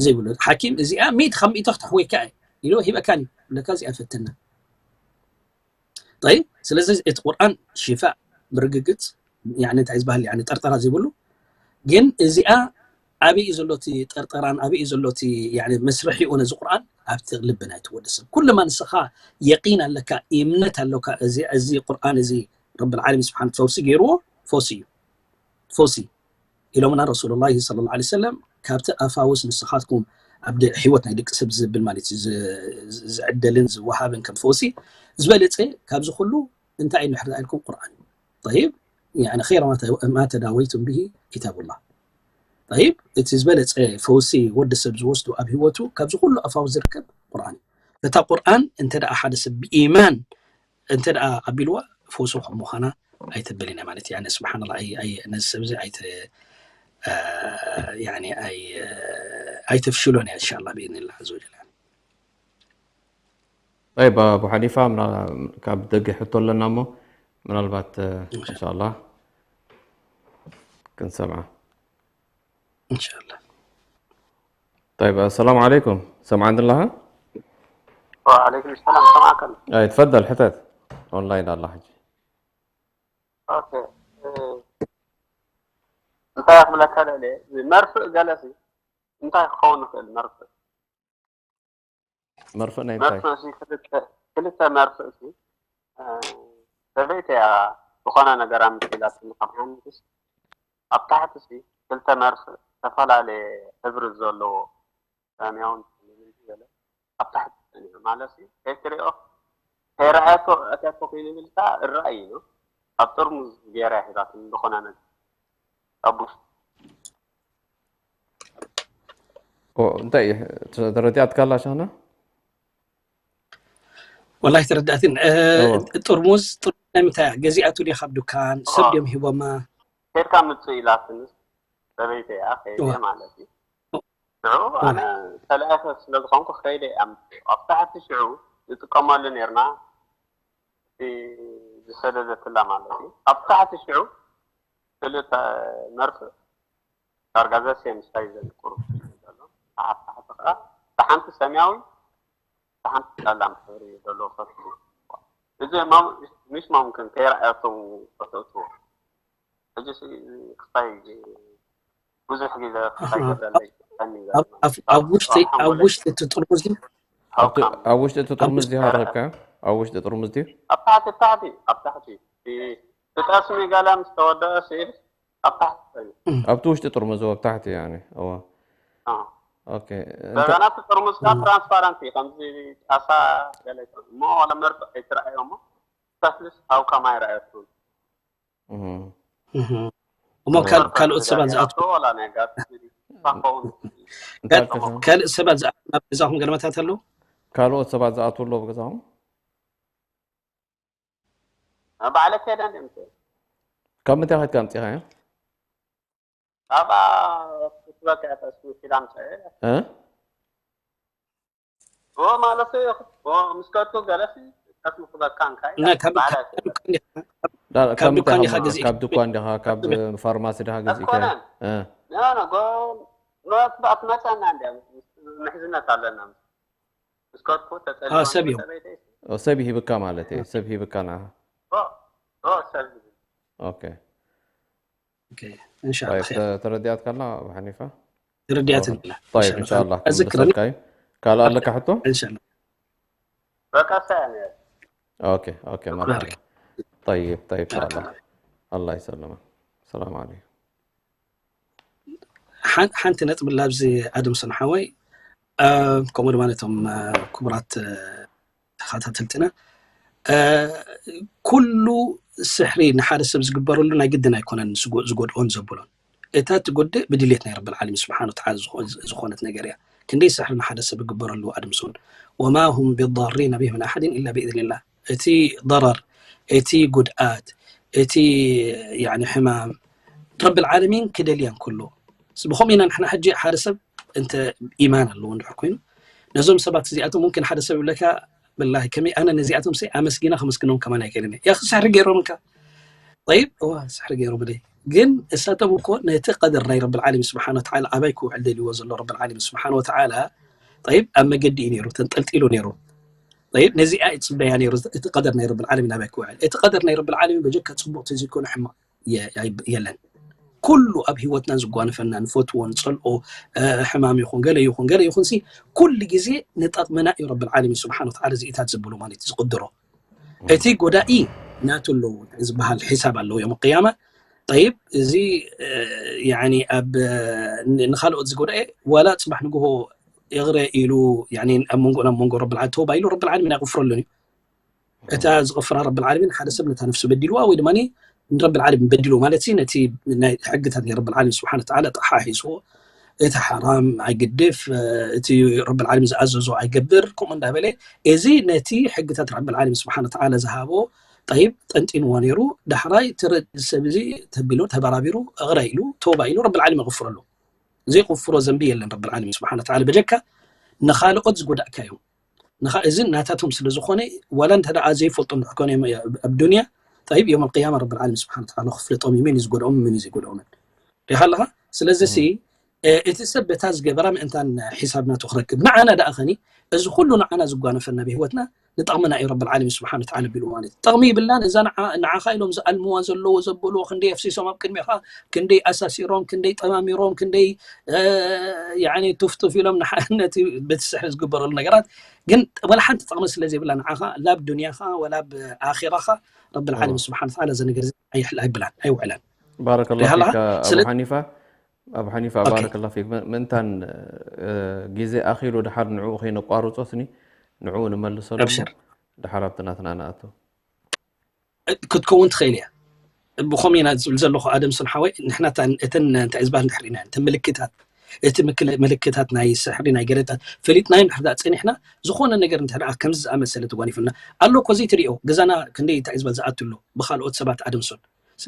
ዘይብሉ ሓኪም እዚኣ ሚእቲ ካብ ሚእቲ ክትሕወካ ኢሉ ሂበካን እዩ ለካ እዚኣ ፈትና طيب ስለዚ እቲ ቁርኣን ሽፋእ ምርግግፅ እንታይ ዝበሃል ጠርጠራ ዘይብሉ ግን እዚኣ ኣበይ እዩ ዘሎ እቲ ጠርጠራን ኣበይ እዩ ዘሎ እቲ መስርሒኡ ነዚ ቁርኣን ኣብቲ ልቢ ናይቲ ወዲ ሰብ ኩልማ ንስኻ የቂን ኣለካ እምነት ኣለካ እዚ ቁርኣን እዚ ረብል ዓለሚን ስብሓን ፈውሲ ገይርዎ ፈውሲ እዩ ፈውሲ ኢሎምና ረሱሉላሂ ሰለላሁ ዐለይሂ ወሰለም ካብቲ ኣፋውስ ንስኻትኩም ኣብ ህይወት ናይ ደቂ ሰብ ዝብል ማለት እዩ ዝዕደልን ዝወሃብን ከም ፈውሲ ዝበለፀ ካብዚ ኩሉ እንታይ እዩ ንሕር ኢልኩም ቁርኣን እዩ طيب يعني خير ما تداويتم به كتاب الله طيب እቲ ዝበለፀ ፈውሲ ወዲ ሰብ ዝወስዱ ኣብ ህይወቱ ካብዚ ኩሉ ኣፋውስ ዝርከብ ቁርኣን እዩ እታ ቁርኣን እንተ ሓደ ሰብ ብኢማን እንተ ኣቢልዋ ፈውሲ ከም ምዃና ኣይተበልና ማለት እዩ ስብሓንላ ነዚ ሰብ እዚ ኣይተፍሽሎን እያ እንሻላ ብኢዝንላ ዘወጀል طيب ኣቡ ሓኒፋ ምና- ካብ ደገ ሕቶ ኣለና እሞ ምናልባት እንሻላ ክንሰምዓ እንሻላ طيب السلام عليكم سمعان الله وعليكم السلام سمعك اي تفضل حتت اونلاين الله حجي اوكي እንታይ ክብለካ ደለ መርፍእ ገለሲ እንታይ ክኸውን ይኽእል መርፍእ መርፍእ ናይ እንታይ ክልተ መርፍእ ሲ ሰበይቲ እያ ዝኾነ ነገር ኣምፅኢላትኒ ካብ ሓንትስ ኣብ ታሕቲ ሲ ክልተ መርፍእ ዝተፈላለየ ሕብሪ ዘለዎ ሰማያውን ገለ ኣብ ታሕቲ ጸኒሑ ማለት ሲ ከይትሪኦ ከይረኣየቶ ኣትያቶ ኮይኑ ኢልካ እረኣይ እዩ ኣብ ጥርሙዝ ገይራ ሂባትኒ ዝኾነ ነገር ኣብ ውሽጢ እንታይ ተረዲኣትካ ኣላ ሻና ወላሂ ተረዳእትን ጥርሙዝ ጥርሙዝ ናይ ምንታይ ገዚኣቱ ድያ ካብ ዱካን ሰብ ድዮም ሂቦማ ኬድካ ምጽእ ኢላትንስ ሰበይተይ እያ ከይደ ማለት እዩ ሽዑ ኣነ ተለኣኸ ስለ ዝኾንኩ ከይደ እያ ምጽእ ኣብ ታሕቲ ሽዑ ንጥቀመሉ ነርና እቲ ዝሰደደትላ ማለት እዩ ኣብ ታሕቲ ሽዑ ክልተ መርፍእ ዳርጋ ዘሴም ስታይ ዘን ቁሩብ ዘሎ ኣብ ታሕቲ ከዓ ብሓንቲ ሰማያዊ ብሓንቲ ጸላም ሕብሪ ዘለዎ ፈትሊ እዚ ምሽ ማምክን ከይረኣየቶም ፈተእትዎ ሕጂ ክስታይ ብዙሕ ግዜ ክስታይ ገብረለይ ኣብ ውሽጢ እቲ ጥርሙዝ ኣብ ውሽጢ እቲ ጥርሙዝ ዲኻ ረኺብካ ኣብ ውሽጢ ጥርሙዝ ድዩ ኣብ ታሕቲ ታሕቲ ኣብ ታሕቲ ትጠስሚ ገላ ምስ ተወደአ ስኢል ኣብ ታሕቲ ኣብቲ ውሽጢ ጥርሙዝ ኣብ ታሕቲ ያኒ እዋ እንደገና እቲ ጥርሙዝ ካ ትራንስፓረንት እዩ ከምዚ ጣሳ ገለ እሞ ዋላ መርፍእ ከይትረኣዮ እሞ ተስልስ ሃውካ ማይ ረኣየትኩም እሞ ካልኦት ሰባት ዝኣትዎ ካልእ ሰባት ዝኣትዎ ናብ ገዛኹም ገለመታት ኣለዉ ካልኦት ሰባት ዝኣትዉ ኣለዉ ገዛኹም ባዕለ ከይደ እንደ ምት ካብ ምንታይ ከድካ ኣምፂኻዮ ካብኣ ክትበልካ እያ ተስሚኪላ ምፀ እ? ኦ ማለት ምስ ከቱ ገለሲ ቀስሚ ክበካ እንታይ እና ካብ ባዕለ ካብ ዱካን ዲኻ- ዳ- ካብ ምንታይ ዱካን ዲኻ ሃማ- ገዚእካ? ካብ ድኳን ዲኻ ካብ ፋርማሲ ዲኻ ገዚእካ ኣይኮነን። እ። ኖ ኖ ጎ ኖት ኣትመፀና እንዲያ ምሕዝነት ኣለና ምስ ከቱ አ፣ ሰብ እዮም። ተፀሊሰበይተይ ኦ፣ ሰብ ይሂብካ ማለት እዩ ሰብ ሂብካ ንዓኻ ሰብ ኦኬ ኦኬ፣ እንሻላ طيب ኸይር። ተ- ተረዲኣትካ ኣላ ኣቡ ሓኒፋ ተረዲኣትን طيب إن شاء الله أذكر ክምልሰልካ እዩ ካልእ ኣለካ ሕቶ እንሻላ በቃ ሳያ ነያ ኦኬ ኦኬ مرحبا طيب طيب إن شاء الله الله يسلمك السلام عليكم ሓን- ሓንቲ ነጥቢ ላብዚ ኣድምሶን ሓወይ አ፣ ከምኡ ድማ ነቶም አ፣ ክቡራት አ፣ ተኸታተልትና አ፣ ኩሉ ስሕሪ ንሓደ ሰብ ዝግበረሉ ናይ ግድን ኣይኮነን ዝጎ- ዝጎድኦን ዘብሎን እታ ትጎድእ ብድልየት ናይ ረብል ዓለሚን ስብሓን ወተዓላ ዝኾ- ዝኾነት ነገር እያ ክንደይ ስሕሪ ንሓደ ሰብ ይግበረሉ ኣድምሶን وما هم بضارين به من أحد إلا بإذن الله እቲ ضرر እቲ ጉድኣት እቲ ያኒ ሕማም ረብል ዓለሚን ክደልያ እንከሎ ብኸምኡ ኢና ንሕና ሕጂ ሓደ ሰብ እንተ ኢማን ኣለዎ እንድሕር ኮይኑ ነዞም ሰባት እዚኣቶም ሙምኪን ሓደ ሰብ ይብለካ ብላሂ ከመይ ኣነ ነዚኣቶም ሰ ኣመስጊና ከመስግኖም ከማን ኣይክእልን እየ ያኺ ስሕሪ ገይሮምካ ጠይብ እዋ ስሕሪ ገይሮምለይ ግን እሳቶም እኮ ነቲ ቀደር ናይ ረብል ዓለሚን ስብሓን ወተዓላ ኣባይ ክውዕል ደልይዎ ዘሎ ረብል ዓለሚን ስብሓን ወተዓላ ጠይብ ኣብ መገዲ እዩ ነይሩ ተንጠልጢሉ ነይሩ ጠይብ ነዚኣ ይፅበያ ነይሩ እቲ ቀደር ናይ ረብል ዓለሚን ኣባይ ክውዕል እቲ ቀደር ናይ ረብል ዓለሚን በጀካ ፅቡቅ ተዘይኮነ ሕማቅ የ- ኣይ- የለን ኩሉ ኣብ ህይወትና ዝጓነፈና ንፈትዎ ንፀልኦ እ፣ ሕማም ይኹን ገለ ይኹን ገለ ይኹን ሲ ኩሉ ግዜ ንጠቅመና እዩ ረብል ዓለሚን ስብሓን ወተዓላ እዚኢታት ዘብሉ ማለት እዩ ዝቅድሮ እቲ ጎዳኢ ናቱ ኣለዎ ዝበሃል ሒሳብ ኣለዎ ዮም ቅያማ ጠይብ እዚ እ፣ ያኒ ኣብ እ፣ ን- ንካልኦት ዝጎዳኤ ዋላ ፅባሕ ንግሆ ይቕረ ኢሉ ያኒ ኣብ መንጎ ናብ መንጎ ረብል ዓለሚን ተውባ ኢሉ ረብል ዓለሚን ኣይቕፍረሉን እዩ እታ ዝቕፍራ ረብል ዓለሚን ሓደ ሰብ ነታ ነፍሱ በዲልዋ ወይ ድማ ንረብል ዓለሚን በዲሉ ማለት ሲ ነቲ ናይ ሕግታት ናይ ረብል ዓለሚን ስብሓን ተዓላ ጥሓሒስዎ እቲ ሓራም ኣይግድፍ እቲ ረብል ዓለሚን ዝኣዘዞ ኣይገብር ከምኡ እንዳበለ እዚ ነቲ ሕግታት ረብል ዓለሚን ስብሓን ተዓላ ዝሃቦ ጠይብ ጠንጢንዎ ነይሩ ዳሕራይ ትረድ ሰብ እዚ ተቢሉ ተበራቢሩ እቕረ ኢሉ ተውባ ኢሉ ረብል ዓለሚን ይቕፍረሉ ዘይቕፍሮ ዘንቢ የለን ረብል ዓለሚን ስብሓን ተዓላ በጀካ ንኻልኦት ዝጎዳእካ እዮም ንኻ እዚ ናታቶም ስለ ዝኾነ፣ ዋላ እንተ ደኣ ዘይፈልጡ እንድሕር ኮነ ኣብ ዱንያ፣ ጠይብ፣ የውመል ቅያማ ረብል ዓለሚን ስብሓን ተዓላ ክፍለጦም እዩ፣ መን እዩ ዝጎድኦም፣ መን እዩ ዘይጎድኦምን። ሪኻ ኣለኻ? ስለዚ ሲ እቲ ሰብ በታ ዝገበራ ምእንታን ሒሳብ ናቱ ክረክብ። ንዓና ደኣ ኸኒ፣ እዚ ኩሉ ንዓና ዝጓነፈና ብህይወትና ንጠቕምና እዩ ረብል ዓለሚን ስብሓን ተዓላ ቢሉ ማለት እዩ። ጠቕሚ ይብልናን። እዛ ንዓኻ ኢሎም ዝኣልምዋ ዘለዎ ዘበልዎ፣ ክንደይ ኣፍሲሶም ኣብ ቅድሚኻ፣ ክንደይ ኣሳሲሮም፣ ክንደይ ጠማሚሮም፣ ክንደይ ያኒ ቱፍቱፍ ኢሎም ነቲ በቲ ስሕሪ ዝግበረሉ ነገራት። ግን ወላ ሓንቲ ጠቕሚ ስለ ዘይብላ ንዓኻ፣ ላብ ዱንያኻ ወላ ኣብ ኣኺራኻ፣ ረብል ዓለሚን ስብሓን ተዓላ እዚ ነገር ኣይብላን፣ ኣይውዕላን። ባረከላ ፊካ ኣቡ ሓኒፋ። ኣቡ ሓኒፋ፣ ባረከላ ፊክ። ምእንታን ግዜ ኣኺሉ ድሓር ንዕኡ ከይነቋርጾስኒ፣ ንዕኡ ንመልሰሉ፣ ድሓር ኣብቲ ናትና ንኣቱ። ክትከውን ትኽእል እያ። ብኸምኡ ኢና ዝብል ዘለኹ ኣደምሶን ሓወይ፣ ንሕና እተን እንታይ ዝበሃል እንድሕር ኢና፣ እቲ ምልክታት፣ እቲ ምልክታት ናይ ስሕሪ ናይ ገለታት ፈሊጥናዮ እንድሕር ደኣ ጸኒሕና፣ ዝኾነ ነገር እንድሕር ደኣ ከምዚ ዝኣመሰለ ተጓኒፉና ኣሎ እኮ፣ ዘይትሪኦ ገዛና ክንደይ እንታይ ዝበሃል ዝኣቱ ኣሎ ብኻልኦት ሰባት ኣደምሶን።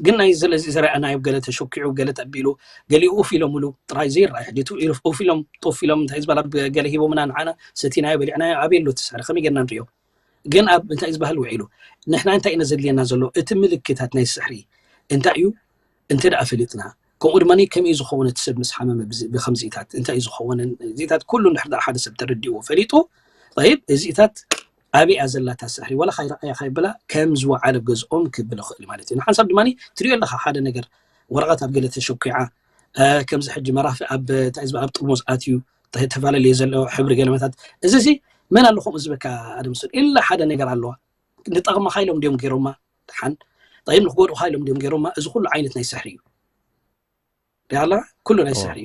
ግን ናይ ስለዚ ዝረኣናዮ ገለ ተሸኪዑ፣ ገለ ተቢሉ፣ ገሊኡ ኡፍ ኢሎምሉ ጥራይ ዘይረኣይ ሕጂ ኡፍ ኢሎም ጡፍ ኢሎም እንታይ ዝበሃል ኣብ ገለ ሂቦምና ንዓና ሰቲናዮ በሊዕናዮ ኣበይ ኣሎ እቲ ስሕሪ ከመይ ጌርና ንሪኦ? ግን ኣብ እንታይ ዝበሃል ውዒሉ ንሕና እንታይ ኢና ዘድልየና ዘሎ? እቲ ምልክታት ናይ ስሕሪ እንታይ እዩ እንተ ደኣ ፈሊጥና፣ ከምኡ ድማ ከመይ እዩ ዝኸውን እቲ ሰብ ምስ ሓመመ ብዚ- ብከምዚታት እንታይ እዩ ዝኸውን? እዚታት ኩሉ እንድሕር ደኣ ሓደ ሰብ ተረዲእዎ ፈሊጡ፣ ጠይብ እዚታት ኣበይ እያ ዘላታ ስሕሪ ወላ ካይረኣያ ካይበላ ከም ዝወዓለ ገዝኦም ክብል ይኽእል ማለት እዩ። ንሓንሳብ ድማ ትሪኦ ኣለኻ ሓደ ነገር ወረቐት ኣብ ገለ ተሸኪዓ እ፣ ከምዚ ሕጂ መራፍእ ኣብ እንታይ ዝበሃል ኣብ ጥርሙዝ ኣትዩ ተፈላለየ ዘሎ ሕብሪ ገለመታት እዚ ሲ መን ኣሎ ከምኡ ዝበካ ኣደምሶን ኢላ ሓደ ነገር ኣለዋ ንጠቕመኻ ኢሎም ድዮም ገይሮማ ደሓን ጠይብ ንክጎድኡኻ ኢሎም ድዮም ገይሮማ እዚ ኩሉ ዓይነት ናይ ስሕሪ እዩ ሪኣላ ኩሉ ናይ ስሕሪ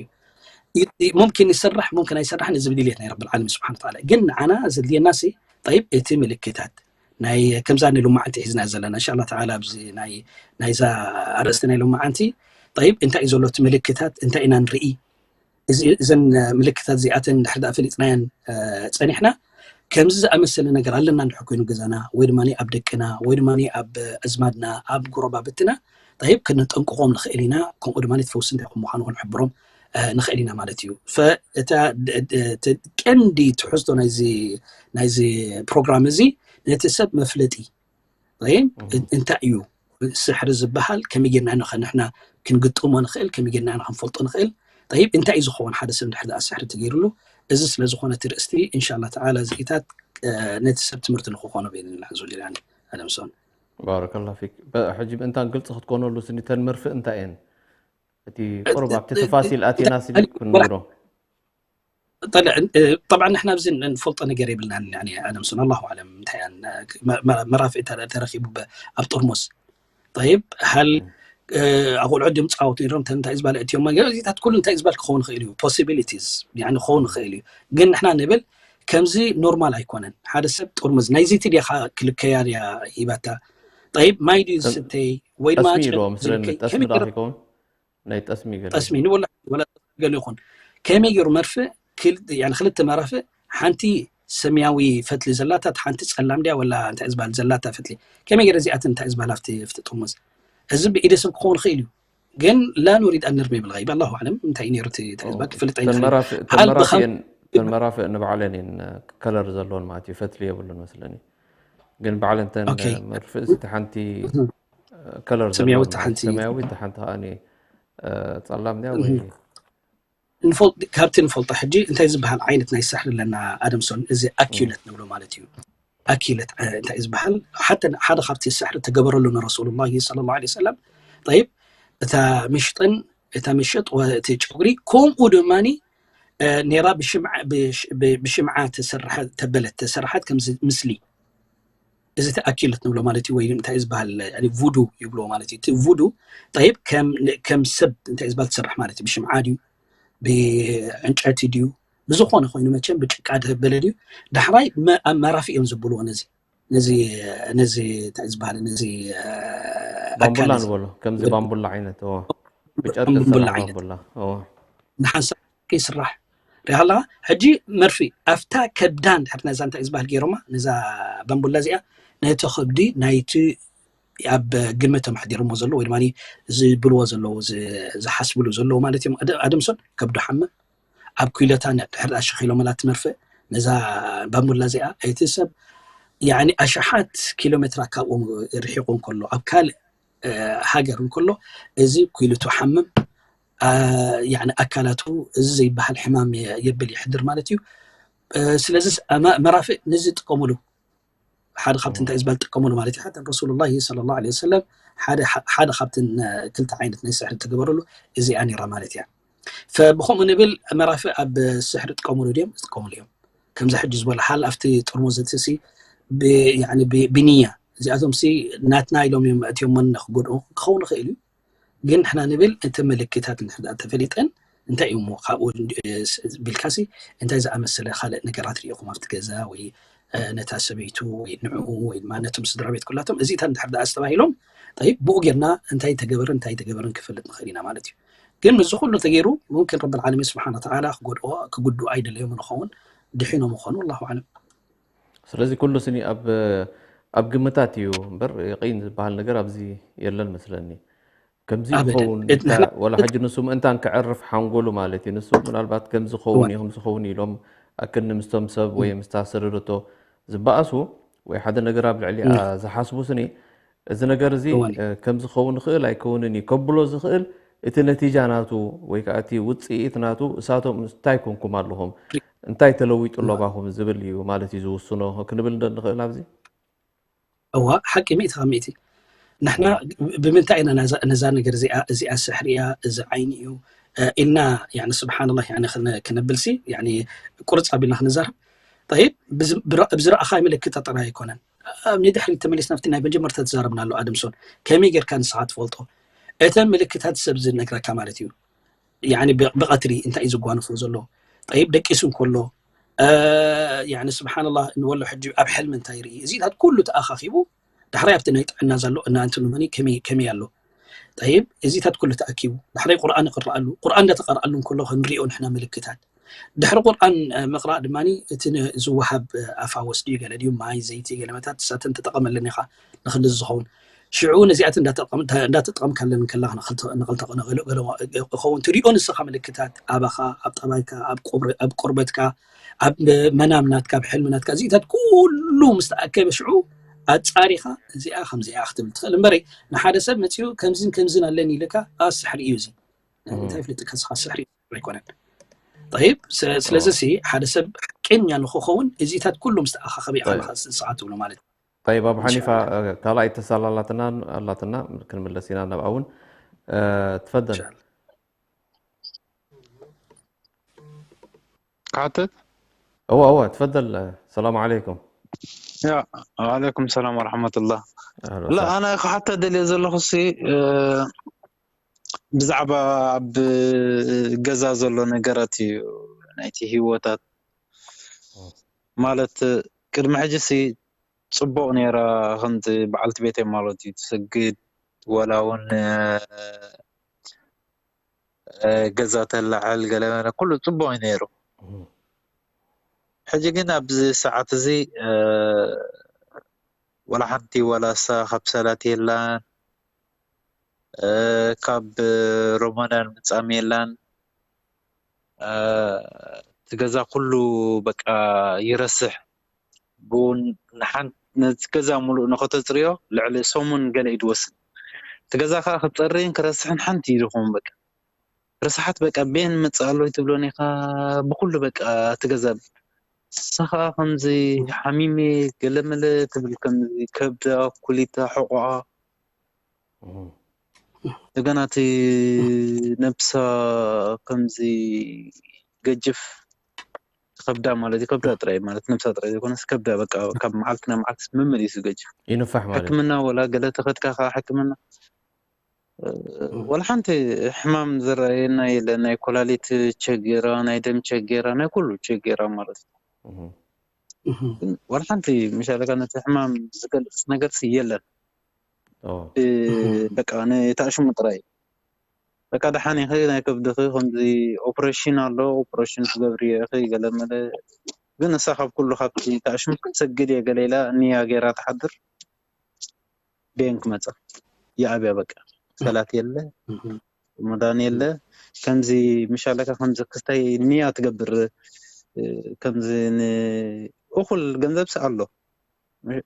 እዩ ሙምኪን ይስራሕ ሙምኪን ኣይሰራሕን እዚ ብድልየት ናይ ረብል ዓለሚን ስብሓን ተዓላ ግን ንዓና ዘድልየና ሲ ጠይብ እቲ ምልክታት ናይ ከምዛ ንሎማዓንቲ ሒዝና ዘለና እንሻላ ተዓላ ኣብዚ ናይ ናይዛ ኣርእስቲ ናይ ሎማዓንቲ ጠይብ እንታይ እዩ ዘሎ እቲ ምልክታት እንታይ ኢና ንርኢ እዘን ምልክታት እዚኣተን እንድሕር ደኣ ፈሊጥናየን ጸኒሕና ከምዚ ዝኣመሰለ ነገር ኣለና እንድሕር ኮይኑ ገዛና ወይ ድማ ኣብ ደቅና ወይ ድማ ኣብ ኣዝማድና ኣብ ጎረባብትና ጠይብ ክንጠንቅቖም ንኽእል ኢና ከምኡ ድማ ፈውሲ እንታይ ከም ምዃኑ ክንሕብሮም ንኽእል ኢና ማለት እዩ እታ ቀንዲ ትሕዝቶ ናይዚ ፕሮግራም እዚ ነቲ ሰብ መፍለጢ እንታይ እዩ ስሕሪ ዝበሃል ከመይ ጌርና ንሕና ክንግጥሞ ንኽእል ከመይ ጌርና ክንፈልጦ ንኽእል ጠይብ እንታይ እዩ ዝኸውን ሓደ ሰብ እንድሕር ደኣ ስሕሪ ተገይሩሉ እዚ ስለ ዝኾነ እቲ ርእስቲ እንሻላ ተዓላ እዚኢታት ነቲ ሰብ ትምህርቲ ንክኾኖ በይንና ሕዙ ሊላኒ ኣደምሶን ባረከላ ፊክ ሕጂ ምእንታን ግልፂ ክትኮነሉ ስኒተን መርፍእ እንታይ እየን እቲ ቁሩብ ኣብቲ ተፋሲል ኣቲና ስኒ ክንብሎ ጠብዓ ንሕና ኣብዚ ንፈልጦ ነገር የብልናን ኣደምሶን ኣላሁ ኣለም እንታይ መራፍእ ተረኪቡ ኣብ ጥርሙስ ጠይብ ሃል ኣቆልዑ ድም ፃወት ነሮም እንታይ ዝባል እትዮም እዚታት ኩሉ እንታይ ዝባል ክኸውን ይኽእል እዩ possibilities ክኸውን ይኽእል እዩ ግን ንሕና ንብል ከምዚ ኖርማል ኣይኮነን ሓደ ሰብ ጥርሙዝ ናይዚ ትድያ ክልከያ ድያ ሂባታ ጠይብ ማይ ድዩ ዝስተይ ወይ ድማ ጠስሚ ይብልዎ ምስለኒ ጠስሚ ዶ ይኸውን ናይ ጠስሚ ገለ ጠስሚ ንወላ ወላ ገለ ይኹን ከመይ ገይሩ መርፍእ ክልተ መራፍእ ሓንቲ ሰማያዊ ፈትሊ ዘላታ ሓንቲ ፀላም ድያ ወላ እንታይ ዝበሃል ዘላታ ፈትሊ ከመይ ገይረ እዚኣትን እንታይ ዝበሃል ኣብቲ ፍቲ ጥርሙዝ እዚ ብኢደ ሰብ ክኸውን ይኽእል እዩ ግን ላ ኑሪድ ኣን ንርሚ ብልጋይብ ኣላሁ ኣለም እንታይ ነይሩ ዝበሃል ክፍልጥ ኣይንኽእል ተን መራፍእ ንባዕለን እየን ከለር ዘለዎን ማለት እዩ ፈትሊ የብሉን መስለኒ ግን ባዕለን ተን መርፍእ እቲ ሓንቲ ከለር ሰማያዊ ሓንቲ ከኣ ጸላም ድያ ወይ ካብቲ ንፈልጦ ሕጂ እንታይ ዝበሃል ዓይነት ናይ ስሕሪ ኣለና ኣደምሶን እዚ ኣኪለት ንብሎ ማለት እዩ ኣኪለት እንታይ ዝበሃል ሓተ ሓደ ካብቲ ስሕሪ ተገበረሉ ንረሱሉላ ለ ላ ሰለም ጠይብ እታ ምሽጥን እታ ምሽጥ እቲ ጨጉሪ ከምኡ ድማ ኔራ ብሽምዓ ተበለት ተሰራሓት ከምዚ ምስሊ እዚ ተኣኪለት ንብሎ ማለት እዩ ወይ እንታይ ዝበሃል ቡዱ ይብልዎ ማለት እዩ እቲ ቡዱ ጠይብ ከም ሰብ እንታይ ዝበሃል ትሰርሕ ማለት እዩ ብሽምዓ ድዩ ብዕንጨቲ ድዩ ብዝኾነ ኮይኑ መቸም ብጭቃ ድህበለ ድዩ ዳሕራይ ኣብ መራፊ እዮም ዝብልዎ ነዚ ነዚ ነዚ እንታይ ዝበሃል ነዚ ባምቡላ ንበሎ ከምዚ ባምቡላ ዓይነት ብጨርቂ ዝስራሕ ባምቡላ ንሓንሳብ ከይስራሕ ሪሃላ ሕጂ መርፊ ኣብታ ከብዳ እንድሕር ነዛ እንታይ ዝበሃል ገይሮማ ነዛ ባምቡላ እዚኣ ነቲ ከብዲ ናይቲ ኣብ ግምቶም ኣሕዲሮሞ ዘለዉ ወይ ድማ ዝብልዎ ዘለዉ ዝሓስብሉ ዘለዉ ማለት እዮም ኣደምሶን ከብዱ ሓመ ኣብ ኩለታ ድሕር ኣሸኺሎመላ ትመርፍእ ነዛ ባምቡላ እዚኣ እቲ ሰብ ያኒ ኣሽሓት ኪሎ ሜትራ ካብኦም ርሒቑ እንከሎ ኣብ ካልእ ሃገር እንከሎ እዚ ኩሉ ትሓምም ያኒ ኣካላቱ እዚ ዘይበሃል ሕማም የብል ይሕድር ማለት እዩ። ስለዚ መራፍእ ነዚ ጥቀሙሉ ሓደ ካብቲ እንታይ ዝበል ጥቀሙሉ ማለት እዩ። ሓተን ረሱሉላሂ ሰለላሁ ዐለይሂ ወሰለም ሓደ ካብትን ክልተ ዓይነት ናይ ስሕሪ ተገበረሉ እዚኣ ነይራ ማለት እያ። ፈብኸምኡ ንብል መራፍእ ኣብ ስሕሪ ጥቀሙሉ ድዮም? ይጥቀሙሉ እዮም። ከምዚ ሕጂ ዝበሎ ሓል ኣብቲ ጥርሙዝ እቲ ሲ ብንያ እዚኣቶም ሲ ናትና ኢሎም እዮም መእትዮሞን ክጎድኡ ክኸውን ይኽእል እዩ። ግን ንሕና ንብል እቲ ምልክታት እንድሕር ደኣ ተፈሊጠን እንታይ እዩ እሞ ካብኡ ቢልካሲ እንታይ ዝኣመሰለ ካልእ ነገራት ርኢኹም ኣብቲ ገዛ ወይ ነታ ሰበይቱ ወይ ንዕኡ ወይ ድማ ነቶም ስድራ ቤት ኩላቶም እዚታት እንድሕር ደኣ ዝተባሂሎም ጠይብ ብኡ ጌርና እንታይ ተገበረ እንታይ ተገበረን ክፈልጥ ንኽእል ኢና ማለት እዩ። ግን ምስዚ ኩሉ ተገይሩ ሙምኪን ረብል ዓለሚን ስብሓን ወተዓላ ክጎድኦ ክጉድኡ ኣይደለዮም ንኸውን ድሒኖም ምኾኑ ኣላሁ ኣለም። ስለዚ ኩሉ ስኒ ኣብ ኣብ ግምታት እዩ እምበር የቂን ዝበሃል ነገር ኣብዚ የለን መስለኒ። ከምዚ ይኸውን ወላ ሕጂ ንሱ ምእንታን ክዕርፍ ሓንጎሉ ማለት እዩ። ንሱ ምናልባት ከምዚ ኸውን እዩ ከምዚ ኸውን ኢሎም ኣክል ንምስቶም ሰብ ወይ ምስታ ሰደደቶ ዝበኣሱ ወይ ሓደ ነገር ኣብ ልዕሊ ዝሓስቡ ስኒ እዚ ነገር እዚ ከምዚ ኸውን ይኽእል ኣይከውንን እዩ ከብሎ ዝኽእል እቲ ነቲጃ ናቱ ወይ ከዓ እቲ ውፅኢት ናቱ እሳቶም እንታይ ኮንኩም ኣለኹም እንታይ ተለዊጡ ሎባኹም ዝብል እዩ ማለት እዩ ዝውስኖ ክንብል እንደ ንኽእል ኣብዚ እዋ ሓቂ ሚእቲ ካብ ሚእቲ ንሕና ብምንታይ ኢና ነዛ ነገር እዚኣ እዚኣ ስሕሪ እያ እዚ ዓይኒ እዩ ኢልና ስብሓንላ ክነብልሲ ቁርፅ ኣቢልና ክንዛረብ ጠይብ ብዝረኣኻ ምልክት ጥራይ ኣይኮነን። ንድሕሪት ተመሊስና ኣብቲ ናይ መጀመርታ ተዛረብናሉ ኣድምሶን ከመይ ጌርካ ንስኻ ትፈልጦ እተን ምልክታት ሰብ ዝነግረካ ማለት እዩ። ብቐትሪ እንታይ እዩ ዝጓንፎ ዘሎ ጠይብ ደቂሱ እንከሎ ስብሓንላ ንበሎ ሕጂ ኣብ ሕልሚ እንታይ ይርኢ እዚታት ኩሉ ተኣኻኺቡ ዳሕራይ ኣብቲ ናይ ጥዕና ዘሎ እናንትኑ መኒ ከመይ ኣሎ ጠይብ እዚታት ኩሉ ተኣኪቡ ዳሕራይ ቁርኣን ይቕረኣሉ ቁርኣን እንዳተቐርኣሉ እንከሎ ክንሪኦ ንሕና ምልክታት ድሕሪ ቁርኣን ምቕራእ ድማ እቲ ዝወሃብ ኣፋወስ ድዩ ገለ ድዩ ማይ ዘይቲ ገለመታት ሳተን ተጠቐመለን ኢኻ ንክልዚ ዝኸውን ሽዑ ነዚኣት እንዳተጠቐምካለን ከላ ንክልተ ክኸውን ትሪኦ ንስኻ ምልክታት ኣባኻ ኣብ ጠባይካ ኣብ ቆርበትካ ኣብ መናምናትካ ኣብ ሕልምናትካ እዚታት ኩሉ ምስ ተኣከበ ሽዑ ኣፃሪኻ እዚኣ ከምዚኣ ክትብል ትኽእል እምበረ ንሓደ ሰብ መፅኡ ከምዝን ከምዝን ኣለኒ ኢልካ ኣስሕሪ እዩ እዚ እንታይ ፍልጥካ ስኻ ስሕሪ ኣይኮነን። ጠይብ ስለዚ ሲ ሓደ ሰብ ሓቀኛ ንክኸውን እዚታት ኩሉ ምስ ተኣኻኸበ ኢኻ ንኻ ንስኻ ትብሎ ማለት እዩ። طيب أبو حنيفة ካልኣይ ተሳል ኣላትና ኣላትና ክንምለስ ኢና ናብ ኣውን ትፈደል ክሓትት እዋ እዋ ትፈደል ሰላም ዓለይኩም ያ ዓለይኩም ሰላም ወረሕመቱላህ ላ ኣነ ክሓተ ደልየ ዘለኹ ሲ ብዛዕባ ኣብ ገዛ ዘሎ ነገራት እዩ ናይቲ ህይወታት ማለት ቅድሚ ሕጂ ሲ ፅቡቅ ነይራ ከምዚ በዓልቲ ቤተይ ማለት እዩ ትሰግድ ወላ እውን ገዛ ተላዕል ገለ ኩሉ ፅቡቅ እዩ ነይሩ ሕጂ ግን ኣብዚ ሰዓት እዚ ወላ ሓንቲ ወላ እሳ ካብ ሰላት የላን ካብ ሮመዳን ምፃም የላን እቲ ገዛ ኩሉ በቃ ይረስሕ ብኡ ንሓንቲ ነቲ ገዛ ሙሉእ ንኸተፅርዮ ልዕሊ ሰሙን ገለ እዩ ዝወስድ እቲ ገዛ ከዓ ክፀርይን ክረስሕን ሓንቲ እዩ ዝኸውን በቃ ረስሓት በቃ ቤን መፅእ ኣሎ ትብሎን ኢኻ ብኩሉ በቃ እቲ ገዛ ንሳ ከዓ ከምዚ ሓሚመ ገለመለ ትብል ከምዚ ከብዳ ኩሊታ ሕቆኣ እንደገና እቲ ነብሳ ከምዚ ገጅፍ ከብዳ ማለት እዩ ከብዳ ጥራይ ማለት ነብሳ ጥራይ ዘይኮነስ ከብዳ በቃ ካብ መዓልቲ ናብ መዓልቲ መመሊሱ ገጅፍ ይንፋሕ ማለት ሕክምና ወላ ገለ ተኸድካ ከዓ ሕክምና ወላ ሓንቲ ሕማም ዝረኣየና የለ ናይ ኮላሊት ቸጌራ ናይ ደም ቸጌራ ናይ ኩሉ ቸጌራ ማለት እዩ ወላ ሓንቲ ምሻለካ ነቲ ሕማም ዝገልፅ ነገር የለን በቃ ንታሽሙ ጥራይ በቃ ደሓን ኢኺ ናይ ከብድኺ ከምዚ ኦፕሬሽን ኣሎ ኦፕሬሽን ክገብር እየ ኢኺ ገለ መለ ግን እሳ ካብ ኩሉ ካብቲ ታሽሙ ክትሰግድ እየ ገለ ኢላ ንያ ገይራ ትሓድር ቤን ክመፃ ይኣብያ በቃ ሰላት የለ ሮመዳን የለ ከምዚ ምሻለካ ከምዚ ክስታይ ንያ ትገብር ከምዚ እኹል ገንዘብ ኣሎ፣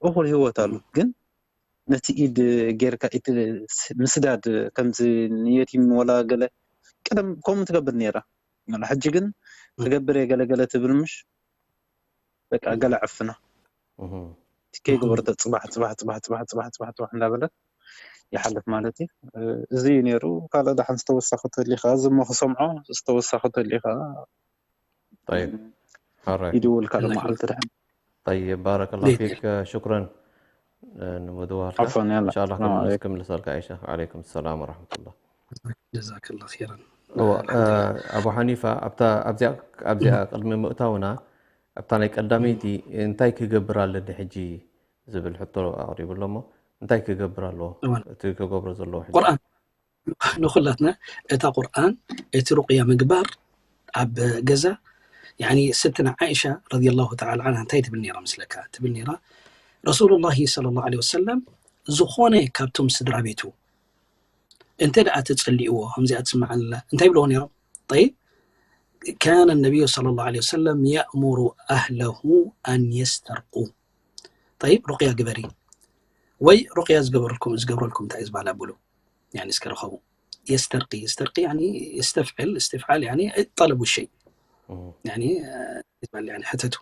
እኹል ህይወት ኣሎ። ግን ነቲ ኢድ ጌርካ ኢድ ምስዳድ ከምዚ ንየቲም ወላ ገለ ቀደም ከምኡ ትገብር ነይራ። ሕጂ ግን ክገብር እየ ገለ ገለ ትብል ምሽ በቃ ገለ ዕፍና ከይገበርቶ ፅባሕ ፅባሕ ፅባሕ ፅባሕ ፅባሕ ፅባሕ ፅባሕ እንዳበለት ይሓልፍ ማለት እዩ። እዚ እዩ ነይሩ። ካልእ ደሓን ዝተወሳኺ ተሊኻ ዝሞ ክሰምዖ ዝተወሳኺ ተሊኻ طيب ይድውል ካልእ መዓልቲ ደሓን طيب بارك الله فيك شكرا ንምድዋልካ عفوا يلا إن شاء الله ክምልስ ክምልሰልካ እየ ሸኽ عليكم السلام ورحمة الله جزاك الله خيرا እወ ኣቡ ሓኒፋ ኣብታ ኣብዚኣ ኣብዚኣ ቅድሚ ምእታውና ኣብታ ናይ ቀዳመይቲ እንታይ ክገብር ኣለኒ ሕጂ ዝብል ሕቶ ኣቕሪቡ ኣሎ እሞ እንታይ ክገብር ኣለዎ እወን። እቲ ክገብሮ ዘለዎ ሕጂ ቁርኣን ንኹላትና እታ ቁርኣን እቲ ሩቅያ ምግባር ኣብ ገዛ يعني ستنا عائشة رضي الله تعالى عنها እንታይ ትብል ነይራ ምስለካ ትብል ነይራ رسول الله صلى الله عليه وسلم ዝኾነ ካብቶም ስድራ ቤቱ እንተ ደኣ ተጸሊእዎ ከምዚኣ ትስምዓላ እንታይ ይብልዎ ነይሮም طيب كان النبي صلى الله عليه وسلم يأمر أهله أن يسترقوا طيب ሩቅያ ግበሪ ወይ ሩቅያ ዝገበርኩም ዝገብረልኩም እንታይ ዝበሃል ኣብሉ يعني እስከ ርኸቡ يسترقي يسترقي يعني يستفعل استفعال يعني طلب الشيء እም፣ يعني يعني ሕተቱ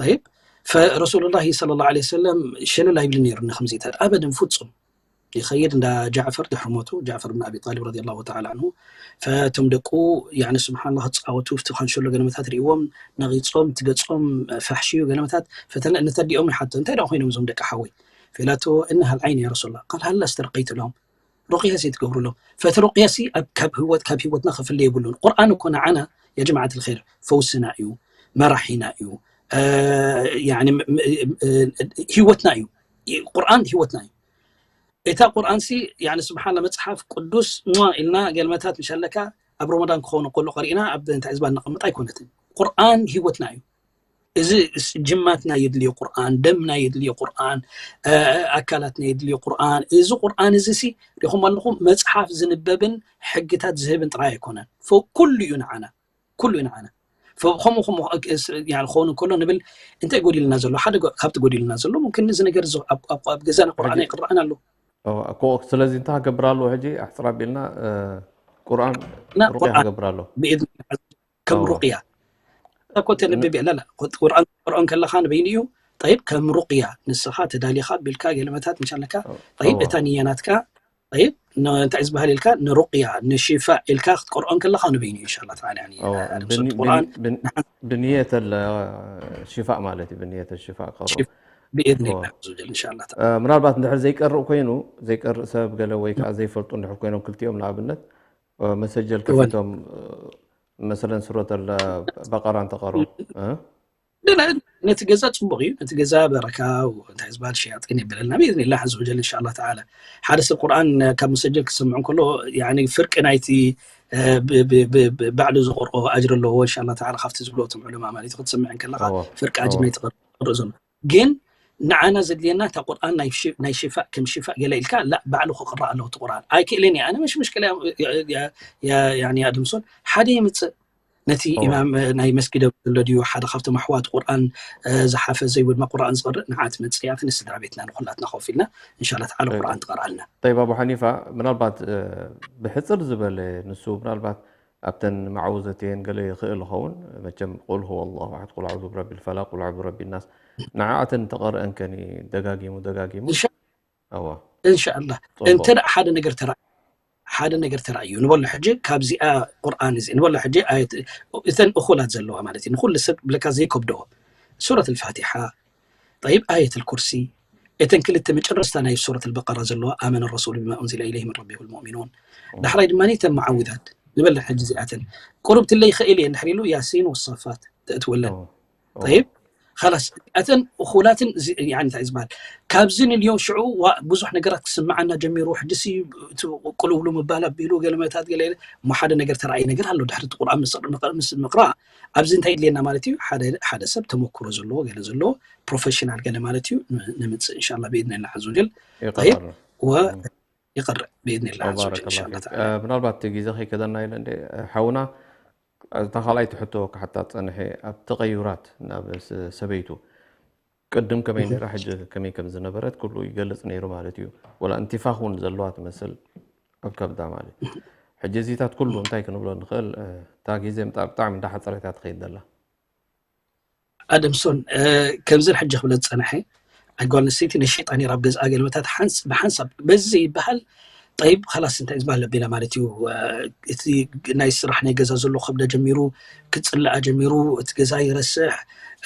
طيب فرسول الله صلى الله عليه وسلم ሸለል ኣይብልን ነይሩ ንክምዚታት ኣበደን ፍጹም ይኸይድ እንዳ ጃዕፈር ድሕሪ ሞቱ ጃዕፈር ብን ኣቢ ጣሊብ ረዲ ላሁ ተዓላ ዓንሁ ፈቶም ደቁ يعني ስብሓንላ ክፃወቱ ፍቲ ካንሸሎ ገለመታት ሪእዎም ነቒፆም ትገፆም ፋሕሽዩ ገለመታት ፈተነ እንተዲኦም ንሓቶ እንታይ ደኣ ኮይኖም እዞም ደቂ ሓወይ فإلاتو إنها العين يا رسول الله قال هل استرقيت لهم ሩቅያ ሲ ትገብሩሎም ፈቲ ሩቅያ ሲ ካብ ህይወት ካብ ህይወትና ክፍለ የብሉን ቁርኣን እኮ ንዓና يا جماعة الخير ፈውስና እዩ መራሒና እዩ يعني ህይወትና እዩ ቁርኣን ህይወትና እዩ እታ ቁርኣን ሲ يعني ስብሓን መፅሓፍ ቅዱስ ሟ ኢልና ገልመታት ምሻለካ ኣብ ረመዳን ክኸውን ከሎ ቀሪእና ኣብ እንታይ ዝባል ነቐምጥ ኣይኮነትን ቁርኣን ህይወትና እዩ እዚ ጅማትና የድልዮ ቁርኣን ደምና የድልዮ ቁርኣን ኣካላትና የድልዮ ቁርኣን እዚ ቁርኣን እዚ ሲ ሪኹም ኣለኹም መፅሓፍ ዝንበብን ሕግታት ዝህብን ጥራይ ኣይኮነን ኩሉ እዩ ንዓና ኩሉ እዩ ንዓና ከምኡ ከምኡ ክኸውን ከሎ ንብል እንታይ ጎዲልና ዘሎ ሓደ ካብቲ ጎዲልና ዘሎ ሙምክን እዚ ነገር ኣብ ገዛና ቁርኣን ኣይቅረኣን ኣሎ ስለዚ እንታይ ክገብር ኣለዎ ሕጂ ኣሕፅር ኣቢልና ቁርኣን ሩቅያ ክገብር ኣሎ ብኢድ ከም ሩቅያ እኮ ተንብብ እያ ላላ ቁርኣን ቁርኣን ከለኻ ንበይኑ እዩ طيب ከም ሩቅያ ንስኻ ተዳሊኻ ቢልካ ገለመታት ምሻለካ طيب እታ ንያ ናትካ طيب እንታይ ዝበሃል ኢልካ ንሩቅያ ንሽፋእ ኢልካ ክትቆርኦን ከለኻ ንበይኑ እዩ ኢንሻላ ተዓላ يعني ቁርኣን ብንየት ሽፋእ ማለት እዩ ብንየት ሽፋእ ቀርኦ ብኢድኒ ዝውጀል ኢንሻላ ምናልባት እንድሕር ዘይቀርእ ኮይኑ ዘይቀርእ ሰብ ገለ ወይ ከዓ ዘይፈልጡ እንድሕር ኮይኖም ክልቲኦም ንኣብነት መሰጀል ከፊቶም መሰለን ሱረት በቀራ እንተቀርኡ ነቲ ገዛ ፅቡቅ እዩ ነቲ ገዛ በረካ እንታይ ዝበሃል ሸያጢን የብለልና ብኢዝኒላ ዐዘ ወጀል እንሻላ ተዓላ ሓደ ሰብ ቁርኣን ካብ መሰጀል ክሰምዕ እንከሎ ፍርቂ ናይቲ ባዕሉ ዝቆርኦ ኣጅር ኣለዎ እንሻላ ተዓላ ካብቲ ዝብሎ እቶም ዑለማ ማለት እዩ ክትሰምዕ እንከለካ ፍርቂ ኣጅር ናይቲ ቅርእ ዘሎ ግን ንዓና ዘድልየና እታ ቁርኣን ናይ ሽፋእ ከም ሽፋእ ገለ ኢልካ ላ ባዕሉ ክቅረእ ኣለዎ እቲ ቁርኣን ኣይክእልን እየ ኣነ መሽ ምሽክላ ኣድምሶን ሓደ የምፅእ ነቲ ኢማም ናይ መስጊድ ዘሎ ድዩ ሓደ ካብቶም ኣሕዋት ቁርኣን ዝሓፈዘ ወይ ድማ ቁርኣን ዝቀርእ ንዓ ትመፅእ እያ እቲ ንስድራ ቤትና ንኩላትና ኮፍ ኢልና እንሻላ ተዓላ ቁርኣን ትቀርኣልና طيب ኣቡ ሓኒፋ ምናልባት ብሕፅር ዝበለ ንሱ ምናልባት ኣብተን መዓውዘትየን ገለ ይኽእል ይኸውን መቸም ቁል هو الله أحد ቁል أعوذ برب الفلق ቁል أعوذ برب الناس ንዓኣተን ተቐርአን ከኒ ደጋጊሙ ደጋጊሙ እንሻላ እንተ ሓደ ነገር ተራ ሓደ ነገር ተራእዩ ንበሎ ሕጂ ካብዚኣ ቁርኣን እዚ ንበሎ ሕጂ እተን እኹላት ዘለዋ ማለት እዩ ንኩሉ ሰብ ብለካ ዘይከብደዎ ሱረት الفاتحة طيب آية الكرسي እተን ክልተ መጨረስታ ናይ ሱረት البقرة ዘለዋ آمن الرسول بما أنزل إليه من ربه والمؤمنون ዳሕራይ ድማ እተን መዓውዛት ንበል ሕጂ እዚኣተን ቁሩብ ትለይ ይኽእል እየ እንድሕር ኢሉ ያሲን والصافات ተእትወለን طيب خلاص እተን እኹላትን እንታይ ዝበሃል ካብዚ ንልዮም ሽዑ ብዙሕ ነገራት ክስምዓና ጀሚሩ ሕድሲ ቅልውሉ ምባል ኣቢሉ ገለመታት ገለ እሞ ሓደ ነገር ተረኣይ ነገር ኣሎ ድሕሪ ቁርኣን ምስ ምቕራእ ኣብዚ እንታይ ድልየና ማለት እዩ ሓደ ሰብ ተመክሮ ዘለዎ ገለ ዘለዎ ፕሮፌሽናል ገለ ማለት እዩ ንምፅእ እንሻላ ብኢድንላ ዐዘ ወጀል ይቀርእ ብኢድንላ ዐዘ ወጀል እንሻላ ምናልባት ግዜ ከይከደና ኢለ እንደ ሓውና እታ ካልኣይቲ ሕቶ ክሓታ ጸንሐ፣ ኣብ ተቐዩራት ናብ ስ-፣ ሰበይቱ ቅድም ከመይ ነይራ፣ ሕጂ ከመይ ከም ዝነበረት ኩሉ ይገልጽ ነይሩ ማለት እዩ። ወላ እንቲፋኽ እውን ዘለዋ ትመስል ኣብ ከብዳ ማለት እዩ። ሕጂ እዚታት ኩሉ እንታይ ክንብሎ ንኽእል? እ፣ እታ ግዜ ምጣ-፣ ብጣዕሚ እንዳሓጸረት እያ ትኸይድ ዘላ። ኣደምሶን፣ እ፣ ከምዚ ሕጂ ክብለ ዝጸንሐ፣ ኣይ ጓል ኣንስተይቲ ነሸይጣ ነይራ ኣብ ገዝኣ ገለመታት ሓንስ-፣ ብሓንሳብ በዚ ይበሃል። ጠይብ፣ ኻላስ እንታይ ዝበሃል ኣቢላ ማለት እዩ። እ፣ እቲ ናይ ስራሕ ናይ ገዛ ዘሎ ከብዳ ጀሚሩ፣ ክጽልኣ ጀሚሩ፣ እቲ ገዛ ይረስሕ።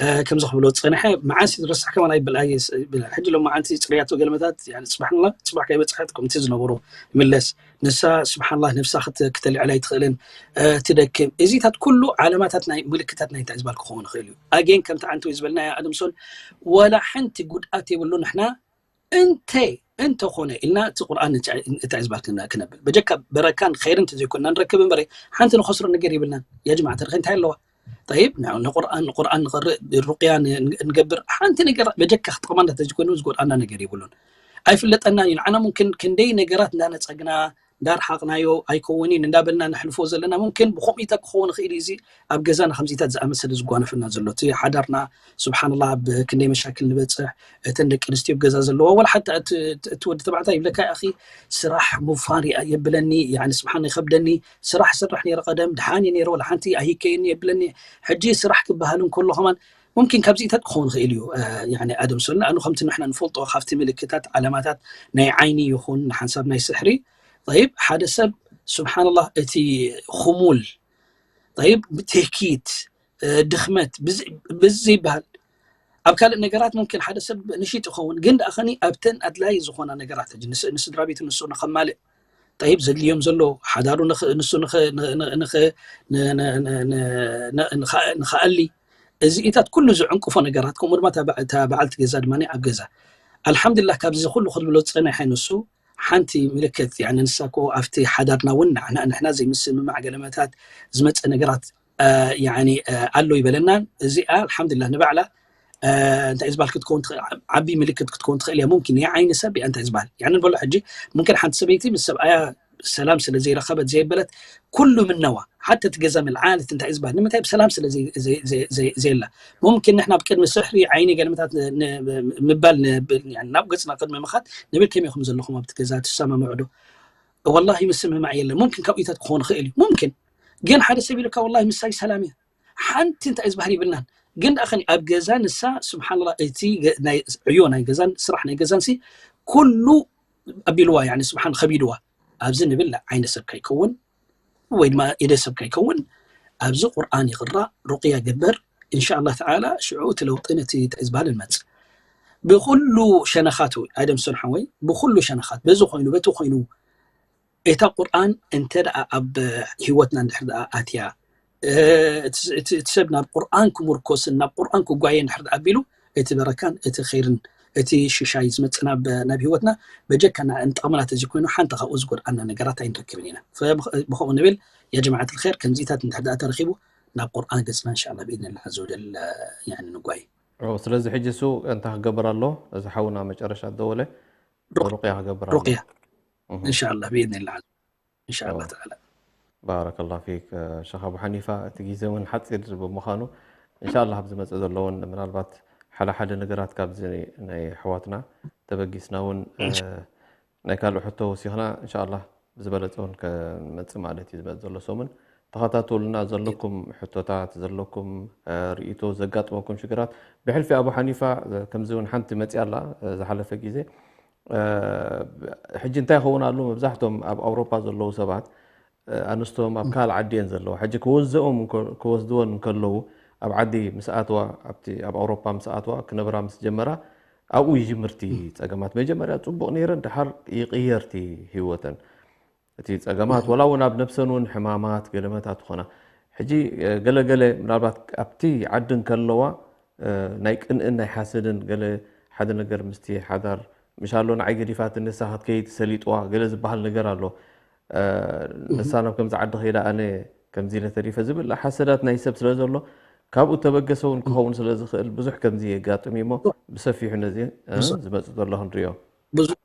እ፣ ከምዚ ክብሎ ዝጸንሐ፣ መዓስ ዝረስሕ ከማን ኣይብል፣ ኣየ-፣ ይብል። ሕጂ ሎም መዓንቲ ጽርያቶ ገለመታት፣ ያኒ፣ ጽባሕ ንላ-፣ ጽባሕ ከይበጽሐት ከምቲ ዝነበሩ ይምለስ። ንሳ ስብሓንላህ ነብሳ ክተ-፣ ክተልዕል ኣይትኽእልን፣ እ፣ ትደክም። እዚታት ኩሉ ዓለማታት ናይ ምልክታት ናይ እንታይ ዝበሃል ክኸውን ይኽእል እዩ። ኣጌን ከምቲ ዓንተወይ ዝበልናዮ ኣደምሶን፣ ወላ ሓንቲ ጉድኣት የብሉ። ንሕና እንተ እንተኾነ ኢልና እቲ ቁርኣን እንታይ እንታይ ዝበሃል ክነ-፣ ክነብል በጀካ በረካን ኸይርን እንተዘይኮንና ንረክብ እምበረ ሓንቲ ንኸስሮ ነገር የብልናን። ያ ጀማዓ ተርኸ እንታይ ኣለዋ? ጠይብ፣ ን-፣ ንቁርኣን ንቁርኣን ንቐርእ፣ ሩቅያ ን-፣ ንገብር፣ ሓንቲ ነገር በጀካ ክጠቕመና እንተዘይኮይኑ ዝጎድኣና ነገር የብሉን። ኣይፍለጠናን እዩ። ንዓና ሙምኪን ክንደይ ነገራት እንዳነጸግና እንዳርሓቕናዮ ኣይከውንን እንዳበልና ነሕልፎ ዘለና፣ ሙምኪን ብኸምኡታት ክኸውን ይኽእል እዩ። እዚ ኣብ ገዛና ከምዚታት ዝኣመሰለ ዝጓነፈና ዘሎ፣ እቲ ሓዳርና ስብሓንላህ ኣብ ክንደይ መሻክል ንበጽሕ። እተን ደቂ ኣንስትዮ ኣብ ገዛ ዘለዋ፣ ወላ ሓታ እቲ እቲ ወዲ ተባዕታይ ይብለካ፣ ያኺ ስራሕ ምፋር የብለኒ፣ ያኒ ስብሓን ይኸብደኒ፣ ስራሕ ስራሕ ነይረ ቀደም፣ ድሓን እየ ነይረ፣ ወላ ሓንቲ ኣይከየኒ የብለኒ። ሕጂ ስራሕ ክበሃል እንከሎ ከማን ሙምኪን ካብዚታት ክኸውን ይኽእል እዩ። እ፣ ያኒ ኣደምሶን፣ ንኣኑ ከምቲ ንሕና ንፈልጦ ካብቲ ምልክታት ዓለማታት ናይ ዓይኒ ይኹን ንሓንሳብ ናይ ስሕሪ፣ ጠይብ፣ ሓደ ሰብ ስብሓንላህ እቲ ኹሙል፣ ጠይብ፣ ትህኪት፣ እ፣ ድኽመት፣ ብዚ ብዚ ይበሃል። ኣብ ካልእ ነገራት ሙምኪን ሓደ ሰብ ንሺጥ ይኸውን፣ ግን ደኣ ኸኒ ኣብተን ኣድላዪ ዝኾና ነገራት፣ ሕጂ ንስ-፣ ንስድራ ቤቱ ንሱ ንኸማልእ፣ ጠይብ፣ ዘድልዮም ዘሎ ሓዳሩ ንኽ-፣ ንሱ ንኸ-፣ ን-፣ ን-፣ ንኸ-፣ ን-፣ ን-፣ ን-፣ ን-፣ ን-፣ ንኸ-፣ ንኸኣሊ፣ እዚኢታት ኩሉ ዝዕንቅፎ ነገራት፣ ከምኡ ድማ እታ በዓ-፣ እታ በዓልቲ ገዛ ድማ ኣብ ገዛ። ኣልሓምዱሊላህ፣ ካብዚ ኩሉ ክብሎ ዝጸንሐ ንሱ፣ ሓንቲ ምልክት፣ ያኒ፣ ንሳ እኮ ኣብቲ ሓዳርና እውን ንሕና፣ ንሕና ዘይምስምማዕ ገለመታት ዝመጸ ነገራት፣ እ፣ ያኒ፣ እ፣ ኣሎ ይበለናን፣ እዚኣ ኣልሓምዱሊላህ ንባዕላ፣ እ፣ እንታይ ዝበሃል ክትከውን ትኽእል፣ ዓብ-፣ ዓቢ ምልክት ክትከውን ትኽእል እያ። ሙምኪን የዓይኒ ሰብ እያ እንታይ ዝበሃል። ያኒ ንበሎ ሕጂ፣ ሙምኪን ሓንቲ ሰበይቲ ምስ ሰብኣያ ሰላም ስለ ዘይረኸበት ዘየበለት፣ ኩሉ ምነዋ፣ ሓቲ እቲ ገዛ ምልዓለት እንታይ ዝበሃል፣ ንምንታይ ብሰላም ስለ ዘይ-፣ ዘይ-፣ ዘይ-፣ ዘይ-፣ ዘየላ። ሙምኪን ንሕና ኣብ ቅድሚ ስሕሪ፣ ዓይኒ፣ ገለመታት ን-፣ ን-፣ ምባል ንብል፣ ያኒ ናብ ገጽና ቅድሚ ምኻድ ንብል፣ ከመይ ኢኹም ዘለኹም ኣብቲ ገዛ ትሰማምዑ ዶ? ወላሂ ምስምማዕ የለን። ሙምኪን ካብኡታት ክኾን ይኽእል እዩ። ሙምኪን። ግን ሓደ ሰብ ኢሉካ፣ ወላሂ ምሳይ ሰላም እየ። ሓንቲ እንታይ ዝበሃል ይብልናን። ግን ደኣ ኸኒ ኣብ ገዛ ንሳ፣ ስብሓንላህ፣ እቲ ገ-፣ ናይ ዕዮ ናይ ገዛን ስራሕ ናይ ገዛን ሲ፣ ኩሉ ኣቢልዋ፣ ያኒ ስብሓን ከቢድዋ። ኣብዚ ንብል ዓይነ ሰብ ከይከውን፣ ወይ ድማ ኢደ ሰብ ከይከውን፣ ኣብዚ ቁርኣን ይቕራእ፣ ሩቅያ ግበር፣ ኢንሻኣላህ ተዓላ ሽዑ እቲ ለውጢ ነቲ እንታይ ዝበሃል ንመጽእ። ብኹሉ ሸነኻቱ፣ ኣደምሶን ሓወይ፣ ብኹሉ ሸነኻት፣ በዚ ኮይኑ፣ በቲ ኮይኑ፣ እታ ቁርኣን እንተ ደኣ ኣብ ህይወትና እንድሕር ደኣ ኣትያ፣ እ፣ እቲ፣ እቲ፣ እቲ ሰብ ናብ ቁርኣን ክምርኮስን ናብ ቁርኣን ክጓየ እንድሕር ደኣ ኣቢሉ፣ እቲ በረካን እቲ ኸይርን እቲ ሽሻይ ዝመጽእ ናብ፣ ናብ ህይወትና በጀካ ና-፣ ንጠቕመና ተዘይኮይኑ ሓንቲ ካብኡ ዝጎድኣና ነገራት ኣይንረክብን ኢና። ፈ-፣ ብኸ-፣ ብኸምኡ ንብል፣ ያ ጀማዓት ልኸይር፣ ከምዚታት እንድሕር ደኣ ተረኺቡ ናብ ቁርኣን ገጽና እንሻላ ብኢድንላ ዓዘ ወጀል፣ ያኒ ንጓየ። ኦ፣ ስለዚ ሕጂ እሱ እንታይ ክገብር ኣሎ? እዚ ሓውና መጨረሻ ደወለ፣ ሩቅ-፣ ሩቅያ ክገብር ኣሎ። ሩቅያ። እህ። እንሻላ ብኢድንላ ዓዘ፣ እንሻላ ኦ። ተዓላ። ባረከላሁ ፊክ፣ እ፣ ሸኽ ኣቡ ሓኒፋ፣ እቲ ግዜ እውን ሓጺር ብምዃኑ፣ እንሻላ ኣብ ዝመጽእ ዘለውን ምናልባት ሓደ ሓደ ነገራት ካብዚ ናይ ኣሕዋትና ተበጊስና እውን፣ እ፣ እንሻ-፣ ናይ ካልእ ሕቶ ወሲኽና፣ እንሻላ ብዝበለጸ እውን ከንመጽእ ማለት እዩ። ዝመጽእ ዘሎ ሰሙን ተኸታተሉና። ዘለኩም ሕቶታት፣ ዘለኩም፣ እ፣ ርእይቶ፣ ዘጋጥመኩም ሽግራት፣ ብሕልፊ ኣቡ ሓኒፋ፣ እ፣ ከምዚ እውን ሓንቲ መጽያ ኣላ፣ እ፣ ዝሓለፈ ግዜ። እ፣ ሕጂ እንታይ ይኸውን ኣሎ? መብዛሕቶም ኣብ ኣውሮፓ ዘለዉ ሰባት፣ እ፣ ኣንስቶም ኣብ ካልእ ዓዲ እየን ዘለዋ። ሕጂ ክወስድኦም እንከ-፣ ክወስድወን እንከለዉ፣ ኣብ ዓዲ ምስ ኣትዋ፣ ኣብቲ፣ ኣብ ኣውሮፓ ምስ ኣትዋ፣ ክነብራ ምስ ጀመራ፣ ኣብኡ ይጅምር እቲ ጸገማት። መጀመርያ ጽቡቕ ነይረን፣ ደሓር ይቕየር እቲ ህይወተን። እቲ ጸገማት፣ ወላ እውን ኣብ ነብሰን እውን ሕማማት፣ ገለመታት ትኾና። ሕጂ፣ እ፣ ገለ ገለ ምናልባት ኣብቲ ዓዲ እንከለዋ፣ እ፣ ናይ ቅንእን ናይ ሓሰድን ገለ ሓደ ነገር ምስቲ ሓዳር፣ ምሻሎ ንዓይ ገዲፋትኒ ንሳ ክትከይድ ሰሊጥዋ ገለ ዝበሃል ነገር ኣሎ። እ፣ እህ። ንሳ ናብ ከምዚ ዓዲ ከይዳ ኣነ ከምዚ ኢለ ተሪፈ ዝብል ሓሰዳት ናይ ሰብ ስለ ዘሎ፣ ካብኡ ተበገሰ እውን ክኸውን ስለ ዝኽእል ብዙሕ ከምዚ የጋጥም እዩ እሞ፣ ብዙሕ። ብሰፊሑ ነዚ፣ እ፣ ብዙሕ። ዝመጽእ ዘሎ ክንሪኦ። ብዙሕ፣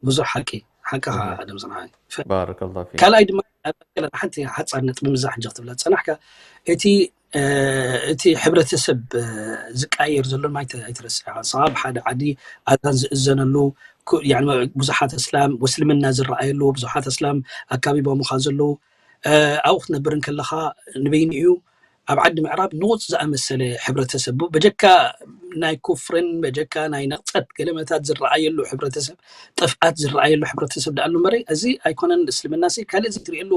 ብዙሕ ሓቂ፣ ሓቃኻ ደምፅና። ባረከላ ፊክ። ካልኣይ ድማ ሓንቲ ሓፃር ነጥቢ ምዛ ሕጂ ክትብላ ዝፀናሕካ እቲ እቲ ሕብረተሰብ ዝቃየር ዘሎ ማይ ኣይትረስዕ። ንስኻ ብሓደ ዓዲ ኣዛን ዝእዘነሉ ብዙሓት ኣስላም ወስልምና ዝረኣየሉ ብዙሓት ኣስላም ኣካቢቦምኻ ዘለዉ ኣብኡ ክትነብር እንከለኻ ንበይኑ እዩ ኣብ ዓዲ ምዕራብ ንቑፅ ዝኣመሰለ ሕብረተሰብ በጀካ ናይ ኩፍርን በጀካ ናይ ነቕፀት ገለመታት ዝረኣየሉ ሕብረተሰብ ጥፍኣት ዝረኣየሉ ሕብረተሰብ ደኣሉ እምበረ እዚ ኣይኮነን እስልምና ሲ ካልእ ዘይትርእየሉ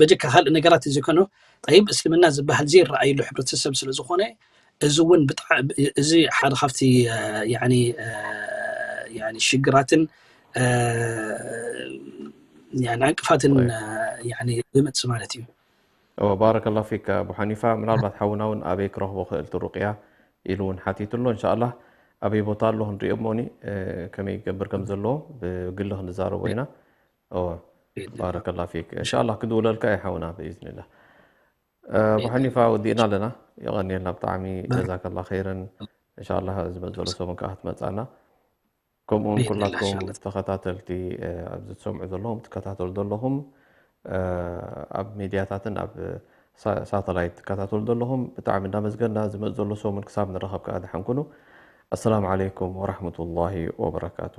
በጀካ ካልእ ነገራት ዘይኮነ ጠይብ እስልምና ዝበሃል ዘይረኣየሉ ሕብረተሰብ ስለዝኾነ እዚ እውን እዚ ሓደ ካብቲ ሽግራትን ዕንቅፋትን ዝመፅእ ማለት እዩ። ባረከላ ፊክ ኣቡ ሓኒፋ። ምናልባት ሓውና እውን ኣበይ ክረኽቦ ክእል ትሩቅያ ኢሉ እውን ሓቲቱ ኣሎ። እንሻላ ኣበይ ቦታ ኣሎ ክንሪኦ እሞኒ ከመይ ክገብር ከም ዘለዎ ብግሊ ክንዛረቦ ኢና። ባረከላ ፊክ። እንሻላ ክድውለልካ እዩ ሓውና ብኢዝኒላ። ኣቡ ሓኒፋ ወዲእና ኣለና። የቐንየልና ብጣዕሚ ጀዛከላ ኸይረን። እንሻላ ዝመፅእ ዘሎ ሰሙን ከዓ ክትመፃና ከምኡውን ኩላትኩም ተኸታተልቲ ኣብዚ ትሰምዑ ዘለኹም ትከታተሉ ዘለኹም ኣብ ሚድያታትን ኣብ ሳተላይት ትከታተሉ ዘለኹም ብጣዕሚ እንዳመዝገና ዝመፅ ዘሎ ሰሙን ክሳብ ንረኸብ ከዓ ድሓንኩኑ። ኣሰላሙ ዓለይኩም ወራሕመቱላሂ ወበረካቱ።